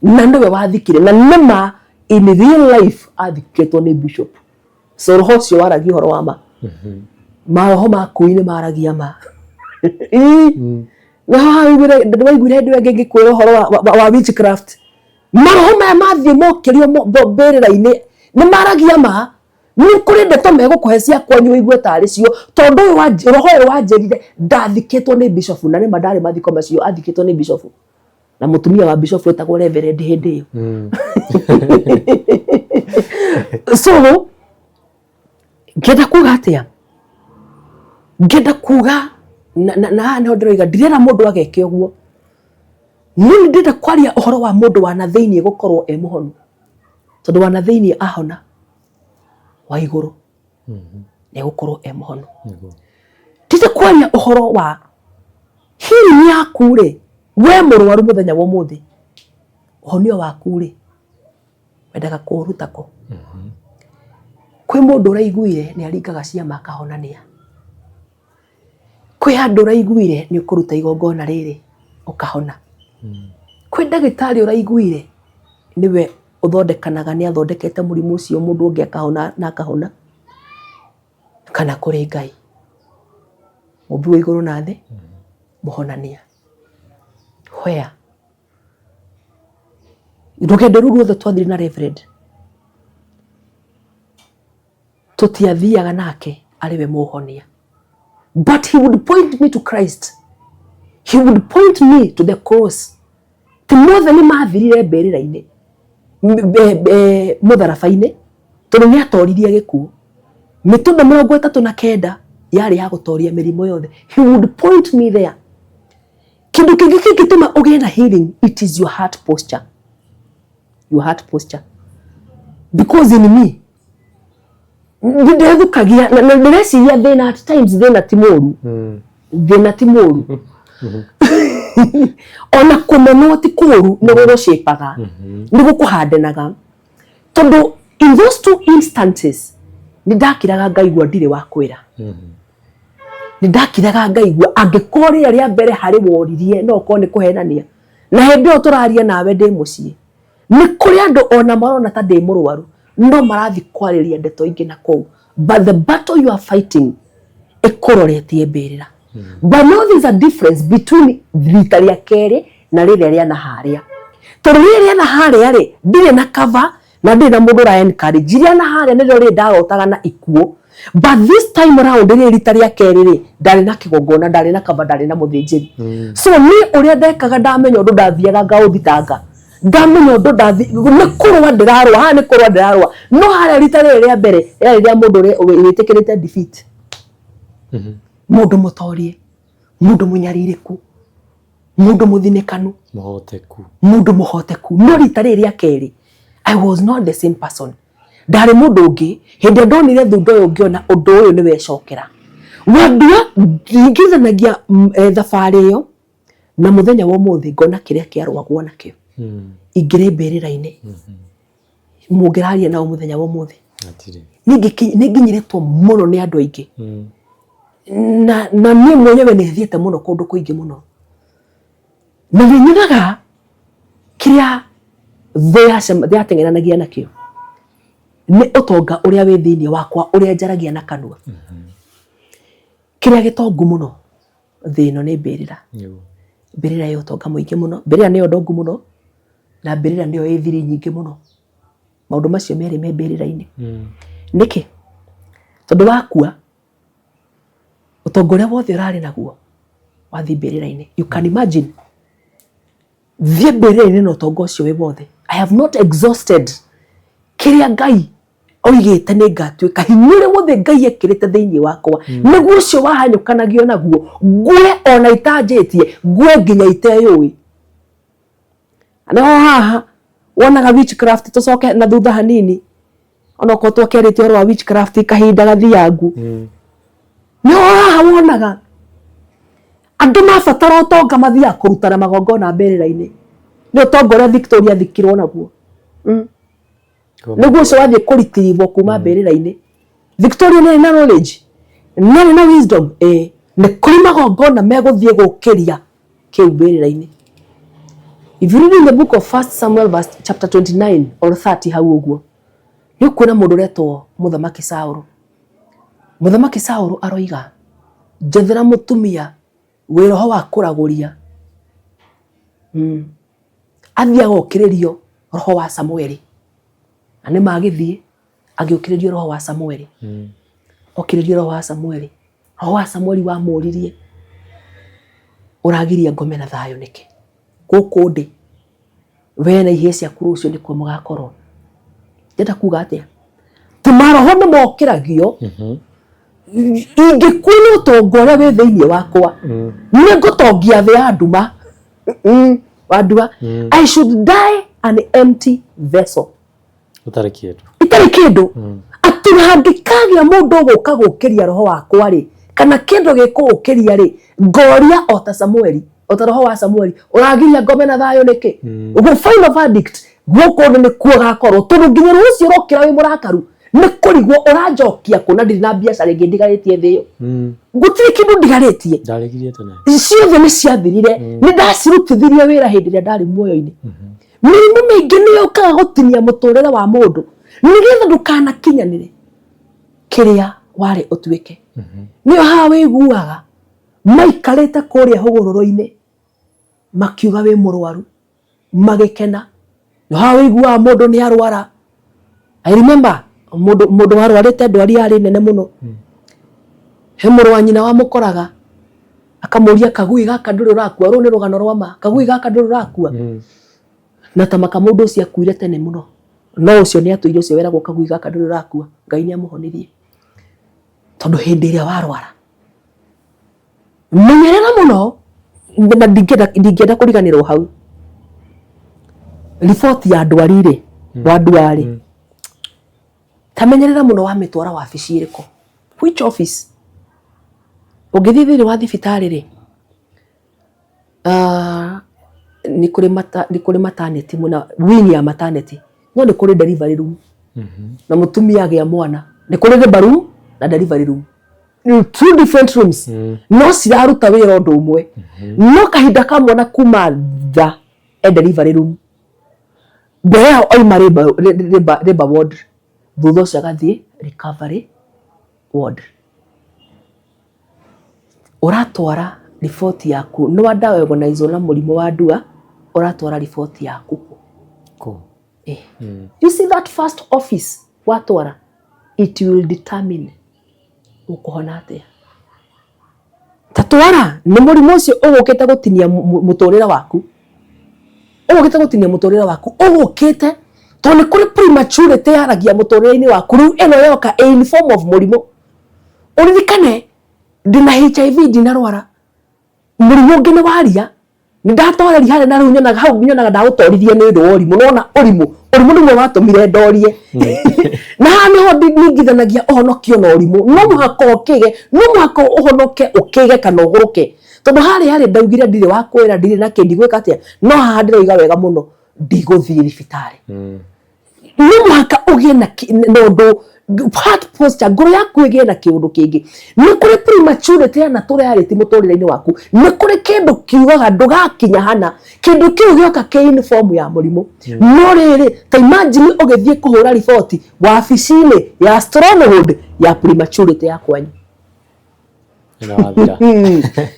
[SPEAKER 2] na nĩwe wathikire, na nĩma in real life athikĩtwo nĩ bishop. So roho ũcio waragia ũhoro wa ma. Maroho ma kui nĩ maragia ma. Na haha waiguire hĩndĩ ĩyo ĩngĩ ngĩkwĩra ũhoro wa witchcraft. Maroho maya mathiĩ mokĩrio mbĩrĩra-inĩ nĩ maragia ma. Nĩ kũrĩ ndeto megũkũhe cia kwanyu ũigue tarĩ cio, tondũ ũyũ wa roho ũyũ wanjĩrire ndathikĩtwo nĩ bishop, na nĩma ndarĩ mathiko macio, athikĩtwo nĩ bishop. Na mũtumia wa bishop etagwo reverend hĩndĩ ĩyo. So ngĩenda kuga atĩa? Ngĩenda kuga na haha nĩho ndĩroiga ndirera mũndũ ageke ũguo. No nĩ ndĩrenda kwaria ũhoro wa mũndũ wa na thĩinĩ gũkorwo e mũhonu. Tondũ wa na thĩinĩ ahona wa igũrũ nĩ egũkorwo e mũhonu. Ndĩrenda kwaria ũhoro wa healing yaku rĩ, we mũrwaru mũthenya wa ũmũthĩ, ũhonio waku rĩ, wendaga kũũruta kũ? Kwĩ mũndũ ũraiguire nĩ aringaga ciama akahonania. Kwĩ handũ ũraiguire nĩ ũkũruta igongona rĩrĩ ũkahona. Kwĩ ndagĩtarĩ ũraiguire nĩwe ũthondekanaga, nĩ athondekete mũrimũ ũcio mũndũ ũngĩ akahona na akahona. Kana kũrĩ Ngai mũmbi wa igũrũ na thĩ, mũhonania. Where? Rũgendo rũu ruothe twathire na Reverend, tũtiathiaga nake arĩ we mũhonia. But he would point me to Christ. He would point me to the cross. Ti mothe nĩ mathirire mbĩrĩra-inĩ, mũtharaba-inĩ, tondũ nĩ atoririe gĩkuũ. Mĩtũndo 39 yarĩ ya gũtoria mĩrimũ yothe. He would point me there. Kĩndũ kĩngĩ kĩngĩtũma ũgĩe na healing, it is your heart posture. Your heart posture. Because in me, ndĩrethukagia na ndĩreciria thĩna at times, thĩna ti mũru. Thĩna ti mũru. Ona kũmenwo ti kũru, nĩ gũgũcĩpaga, nĩ gũkũhandenaga. Tondũ in those two instances, nĩ ndakiraga ngaigua ndirĩ wa kwĩra. Nĩ ndakiraga ngaigua angĩkorwo rĩrĩa rĩa mbere harĩ woririe no ũkorwo nĩ kũhenania. Na hĩndĩ ĩyo tũraria nawe ndĩ mũciĩ. Nĩ kũrĩ andũ ona marona ta ndĩ mũrwaru, no marathiĩ kwarĩria ndeto ingĩ na kũu. But the battle you are fighting ĩkũroretie mbĩrĩra. But now there is a difference between rita rĩa kerĩ na rĩrĩa rĩa na harĩa. Tondũ rĩrĩa rĩa na harĩa rĩ, ndirĩ na cover na ndirĩ na mũndũ ũra encourage. Rĩa na harĩa nĩrĩo rĩrĩ ndarotaga na ikuũ. But this time round rĩ, rita rĩa kerĩ rĩ, ndarĩ na kĩgongona, ndarĩ na kaba, ndarĩ na mũthĩnjĩri. So niĩ ũrĩa ndekaga, ndamenya ũndũ ndathiaga ngaũthitanga, ndamenya ũndũ ndathi nĩ kũrũa ndĩrarũa haha, nĩ kũrũa ndĩrarũa. No harĩa rita rĩrĩ rĩa mbere rĩarĩ rĩa mũndũ ũrĩa wĩtĩkĩrĩte defeat, mũndũ mũtorie, mũndũ mũnyarirĩku, mũndũ mũthinĩkanu,
[SPEAKER 1] Mũhoteku.
[SPEAKER 2] Mũndũ mũhoteku. No rita rĩrĩ rĩa kerĩ I was not the same person, ndarĩ mũndũ ũngĩ. Hĩndĩ ĩrĩa ndonire thundo ũyũ, ngĩona ũndũ ũyũ nĩ wecokera. Wandua ngithanagia thabarĩ ĩyo na mũthenya wa ũmũthĩ, ngona kĩrĩa kĩarũagwo nakĩo ingĩrĩ mbĩrĩra-inĩ mũngĩraria nao mũthenya wa ũmũthĩ.
[SPEAKER 1] Hatirĩ.
[SPEAKER 2] Nĩ nginyĩrĩtwo mũno nĩ andũ aingĩ, na niĩ mwenyewe nĩ thiĩte mũno kũndũ kũingĩ mũno, na nĩ nyonaga kĩrĩa thũ yateng'eranagia nakĩo nĩ ũtonga ũrĩa wĩ thĩinĩ wakwa, ũrĩa njaragia na kanua. Kĩrĩa gĩtongu mũno thĩ ĩno nĩ mbĩrĩra. Mbĩrĩra ĩ ũtonga mũingĩ mũno, mbĩrĩra nĩyo ndongu mũno, na mbĩrĩra nĩyo ĩ thiri nyingĩ mũno. Maũndũ macio merĩ me mbĩrĩra-inĩ. Nĩkĩ? Tondũ wakua, ũtonga ũrĩa wothe ũrarĩ naguo wathiĩ mbĩrĩra-inĩ. You can imagine, thiĩ mbĩrĩra-inĩ na ũtonga ũcio wĩ wothe. I have not exhausted kĩrĩa Ngai oigĩte nĩ ngatuĩka. Hinya ũrĩa wothe Ngai ekĩrĩte thĩinĩ wakwa nĩguo ũcio wahanyũkanagio naguo, ngue ona itanjĩtie, ngue nginya iteyũĩ. Nĩho haha wonaga witchcraft. Tũcoke na thutha hanini, onokorwo twakĩarĩtie ũhoro wa witchcraft kahinda gathiangu. Nĩho haha wonaga andũ mabatara ũtonga mathiaga kũrutana magongona mbĩrĩra-inĩ. Nĩ ũtonga ũrĩa Victoria athikirwo naguo. Nĩguo ũcio wathiĩ kũritirivwo kuma mbĩrĩra-inĩ. Victoria nĩ arĩ na knowledge, nĩ arĩ na wisdom, ĩĩ. Nĩ kũrĩ magongona megũthiĩ gũkĩria kĩu mbĩrĩra-inĩ. If you read in the book of First Samuel verse chapter 29 or 30 hau ũguo, nĩ ũkuona mũndũ ũretwo Mũthamaki Saũlũ. Mũthamaki Saũlũ aroiga, "Njethera mũtumia wĩ roho wa kũragũria." Athiaga okĩrĩrio roho wa Samueli, na nĩ magĩthiĩ agĩũkĩrĩrio roho wa Samueli. Okĩrĩrio roho wa Samueli, roho wa Samueli wamũririe, "Ũragiria ngome na thayũ nĩkĩ gũkũ ndĩ? We na ihĩĩ ciaku rũciũ nĩkuo mũgakorwo." Ndĩrenda kuga atĩa? Ti maroho nĩ mokĩragio. Ingĩkua nĩ ũtonga ũrĩa wĩ thĩinĩ wakwa, nĩ ngũtongia thĩ ya nduma. Wandua, I should die an empty vessel.
[SPEAKER 1] Ũtarĩ kĩndũ.
[SPEAKER 2] Itarĩ kĩndũ. Atĩ hangĩkagĩa mũndũ ũgũka gũkĩria roho wakwa rĩ, kana kĩndũ gĩkũũkĩria rĩ, ngoria o ta Samueli, o ta roho wa Samueli, "Ũragiria ngome na thayũ nĩkĩ?" Ũguo final verdict gũkũ thĩ nĩkuo gakorwo, tondũ nginya rũciũ ũrokĩra wĩ mũrakaru nĩ kũrigwo ũranjokia kũ, na ndirĩ na biacara ĩngĩ ndigarĩtie thĩ ĩyo. Gũtirĩ kĩndũ ndigarĩtie.
[SPEAKER 1] Ndarĩkirie tene.
[SPEAKER 2] Ciothe nĩ ciathirire, nĩ ndacirutithirie wĩra hĩndĩ ĩrĩa ndarĩ muoyo-inĩ. Mĩrimũ mĩingĩ nĩ yũkaga gũtinia mũtũrĩre wa mũndũ nĩgetha ndũkanakinyanĩre kĩrĩa warĩ ũtuĩke. Nĩyo haha wĩiguaga maikarĩte kũrĩa hũgũrũrũ-inĩ makiuga wĩ mũrwaru, magĩkena. Nĩho haha wĩiguaga mũndũ nĩ arwara. I remember mũndũ warwarĩte ndwari yarĩ nene mũno. He mũrũ wa nyina wamũkoraga akamũria, "Kagui gaka ndũrĩ ũrakua?" Rũu nĩ rũgano rwa ma. "Kagui gaka ndũrĩ ũrakua?" Na ta maka mũndũ ũcio akuire tene mũno, no ũcio nĩ atũire ũcio weragwo, "Kagui gaka ndũrĩ ũrakua." Ngai nĩ amũhonirie, tondũ hĩndĩ ĩrĩa warwara menyerera mũno. Na ndingĩenda kũriganĩrwo hau riboti ya ndwari rĩ, wandua rĩ, ta menyerera mũno wamĩtwara wabici ĩrĩkũ, which office. Ũngĩthiĩ thĩinĩ wa thibitarĩ rĩ, nĩ kũrĩ mata, nĩ kũrĩ maternity mũna wing ya maternity, no nĩ kũrĩ delivery room. Na mũtumia agĩa mwana, nĩ kũrĩ labour room na delivery room. Ni two different rooms, no ciraruta wĩra ũndũ ũmwe. No kahinda ka mwana kuma nda e delivery room, mbere yaho oima labour ward, thutha ũcio agathiĩ recovery ward. Ũratwara riboti yaku, nĩ wa diagnose na mũrimũ wa ndua, ũratwara riboti yaku kũ?
[SPEAKER 1] Kũ?
[SPEAKER 2] Eh. You see that first office watwara, it will determine. Ũkũhona atĩa? Ta twara nĩ mũrimũ ũcio ũgũkĩte gũtinia mũtũrĩre waku, ũgũkĩte gũtinia mũtũrĩre waku, ũgũkĩte tondũ nĩ kũrĩ prematurity yaragia mũtũrĩre-inĩ waku. Rĩu ĩno yoka in form of mũrimũ. Ũririkane ndĩna HIV, ndinarwara mũrimũ ũngĩ nĩ waria, nĩ ndatoreria harĩa, na rĩu nyonaga hau, nyonaga ndaũtoririe nĩ ũndũ wa ũrimũ. Nona ũrimũ, ũrimũ nĩguo watũmire ndorie, na haha nĩho ningithanagia ũhonokio na ũrimũ. No mũhaka ũkĩge, no mũhaka ũhonoke, ũkĩge kana ũgũrũke, tondũ harĩa rĩ ndaugire ndirĩ wa kwĩra, ndirĩ na kĩ, ndigwĩka atĩa, no haha ndĩroiga wega mũno ndigũthiĩ thibitarĩ. No mũhaka ũgĩe na ũndũ, heart posture, ngoro yaku ĩgĩe na kĩũndũ kĩngĩ. Nĩ kũrĩ prematurity ya naturality mũtũrĩre-inĩ waku. Nĩ kũrĩ kĩndũ kiugaga ndũgakinya hana, kĩndũ kĩu gĩoka kĩ in form ya mũrimũ. No rĩrĩ, ta imagine ũgĩthiĩ kũhũra riboti wabici-inĩ ya stronghold ya prematurity ya kwanyu.
[SPEAKER 1] Na wathira.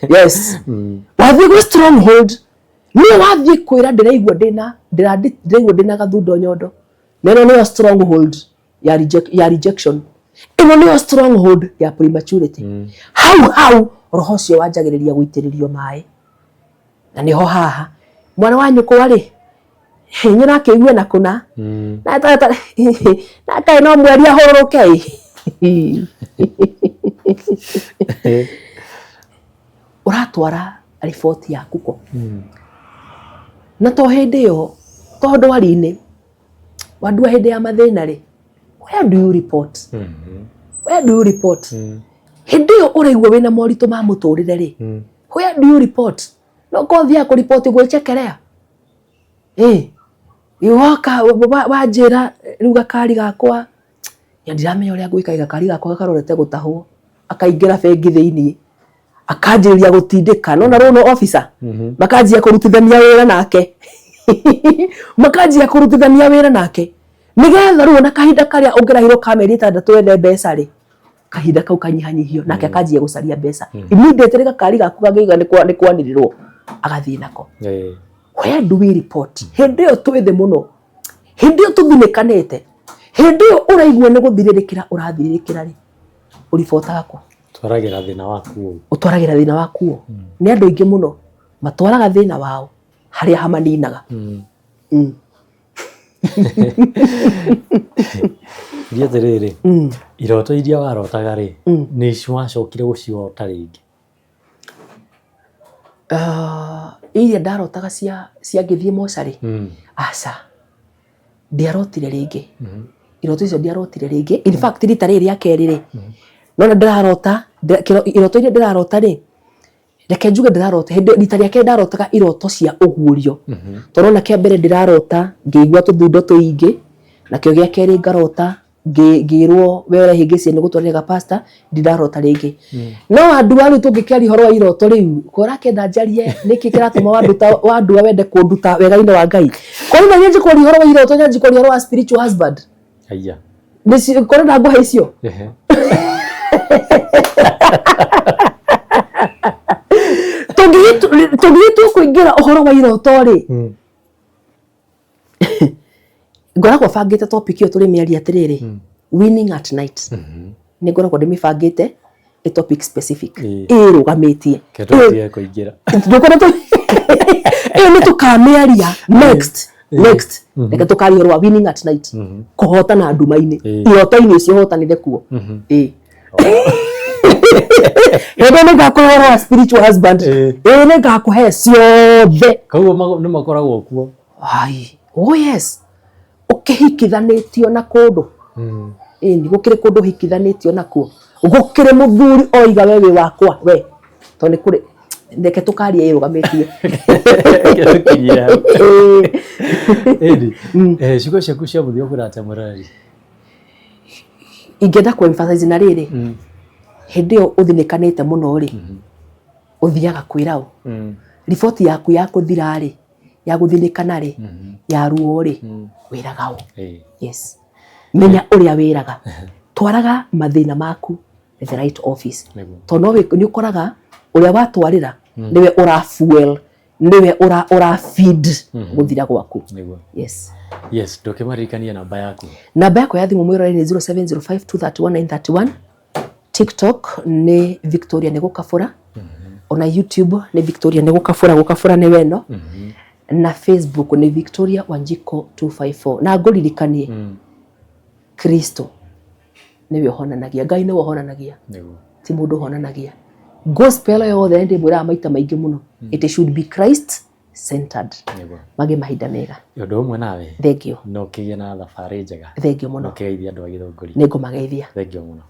[SPEAKER 2] Yes, wathiĩ gwĩ stronghold, niĩ wathiĩ kwĩra ndĩraigua ndĩna ndĩraigua ndĩna gathundo nyondo, na ĩno nĩyo stronghold ya rejection, ĩno nĩyo stronghold ya prematurity. Hau hau roho ũcio wanjagĩrĩria gũitĩrĩrio maĩ, na nĩho haha mwana wa nyũkwa rĩ nyona akĩigue na kũna na kaĩ no mweri ahũrũrũke ĩ. Ũratwara riboti yaku kũ? Na to hĩndĩ ĩyo, to ndwari-inĩ wandua, hĩndĩ ya mathĩna rĩ, where do you report? Where do you report? Hĩndĩ ĩyo ũraigua wĩna moritũ ma mũtũrĩre rĩ, where do you report? No korwo thiaga kũriboti gwĩchekerea ĩ woka wanjĩra rĩu gakari gakwa, ya ndiramenya ũrĩa ngwĩka, gakari gakwa gakarorete gũtahwo, akaingĩra bengi thĩiniĩ, akanjĩrĩria gũtindĩka nona rũno officer, makanjia kũrutithania wĩra nake, makanjia kũrutithania wĩra nake, nĩgetha rĩu ona kahinda karĩa ũngĩrahirwo ka mĩeri 6 wethe mbeca rĩ, kahinda kau kanyihanyihio, nake akanjia gũcaria mbeca immediately. Gakari gaku kangĩiga nĩ kwanĩrĩrwo, agathiĩ nako. Where do we report hĩndĩ ĩyo twĩ thĩ mũno, hĩndĩ ĩyo tũthinĩkanĩte, hĩndĩ ĩyo ũraigua nĩ gũthirĩrĩkĩra ũrathirĩrĩkĩra rĩ, ũribotaga kũ?
[SPEAKER 1] Twaragĩra thĩna waku ũũ.
[SPEAKER 2] Ũtwaragĩra thĩna waku ũ? Nĩ andũ aingĩ mũno matwaraga thĩna wao harĩa hamaninaga.
[SPEAKER 1] Ria atĩrĩrĩ, iroto iria warotaga rĩ, nĩ wacokire gũciota rĩngĩ?
[SPEAKER 2] Ah, iria ndarotaga cia ngĩthiĩ mocarĩ? Aca, ndiarotire rĩngĩ iroto icio, ndiarotire rĩngĩ. In fact, rita rĩrĩ rĩa kerĩ rĩ, nona ndĩrarota iroto iria ndĩrarota rĩ, reke njuge ndĩrarota hĩndĩ rita rĩa kerĩ ndarotaga iroto cia ũguũrio, tondũ ona kĩa mbere ndĩrarota ngĩigua tũthundo tũingĩ, nakĩo gĩa kerĩ ngarota ngĩrwo we ũrehĩngĩcire nĩ gũtwarĩra pastor. Ndindarota rĩngĩ. No wandua, rĩu tũngĩkĩaria ũhoro wa iroto rĩu, ko ũrakĩenda njarie nĩkĩ kĩratũma wanduta, wandua wende kũnduta wega-inĩ wa Ngai? Ko nĩ nyanji kwaria ũhoro wa iroto, nyanji kwaria ũhoro wa spiritual husband?
[SPEAKER 1] Aya.
[SPEAKER 2] Nĩcio kũrenda ngũhe icio. Tũngĩgĩtua kũingĩra ũhoro wa iroto rĩ, ngoragwo bangĩte topic ĩyo tũrĩ mĩaria atĩrĩrĩ, winning at night. Nĩ ngoragwo ndĩmĩbangĩte ĩ topic specific ĩrũgamĩtie.
[SPEAKER 1] Ke tũtige kũingĩra.
[SPEAKER 2] Ĩyo nĩ tũkamĩaria next. Next reke tũkaria ũhoro wa winning at night, kũhotana nduma-inĩ. Iroto-inĩ icio ũhotanĩre kuo. Ĩ hĩndĩ nĩ ngakũhe ũhoro wa spiritual husband. Ĩ nĩ ngakũhe ciothe.
[SPEAKER 1] Koguo nĩ makoragwo kuo?
[SPEAKER 2] Ai, oh yes, ũkĩhikithanĩtio na kũndũ. Ĩni, gũkĩrĩ kũndũ ũhikithanĩtio nakuo, gũkĩrĩ mũthuri oiga we wĩ wakwa we, tondũ nĩ kũrĩ, reke tũkaria ĩrũgamĩtie.
[SPEAKER 1] Reke tũkinyie hau. Ĩni, ciugo ciaku cia mũthia ũkwĩra atĩa mwĩroreri?
[SPEAKER 2] Ingĩenda kũ emphasize na rĩrĩ, hĩndĩ ĩyo ũthinĩkanĩte mũno rĩ, ũthiaga kwĩra ũ? Riboti yaku ya kũthira rĩ, ya gũthinĩkana rĩ, ya ruo rĩ, wĩraga ũ? Yes, menya ũrĩa wĩraga, twaraga mathĩna maku the right office. Tondũ no nĩ ũkoraga ũrĩa watwarĩra nĩwe ũra fuel, nĩwe ũra feed gũthira gwaku. Yes.
[SPEAKER 1] Yes, ndũkĩmaririkanie namba yaku.
[SPEAKER 2] Namba yakwa ya thimũ, mwĩrore, nĩ 0705 231 931. TikTok nĩ Victoria nĩ gũkabũra, ona YouTube nĩ Victoria nĩ gũkabũra, gũkabũra nĩ weno, na Facebook nĩ Victoria Wanjiko 254. Na ngũririkanie, Kristo nĩwe ũhonanagia, Ngai nĩwe ũhonanagia, ti mũndũ ũhonanagia. Gospel yothe ndĩmwĩraga maita maingĩ mũno, it should be Christ centered. Magĩ mahinda mega.
[SPEAKER 1] Ũndũ ũmwe nawe.
[SPEAKER 2] Thank you.
[SPEAKER 1] No kĩgĩe na thabarĩ njega.
[SPEAKER 2] Thank you mũno.
[SPEAKER 1] No kĩgeithie andũ a Gĩthũngũri.
[SPEAKER 2] Nĩ ngũmageithia.
[SPEAKER 1] Thank you mũno.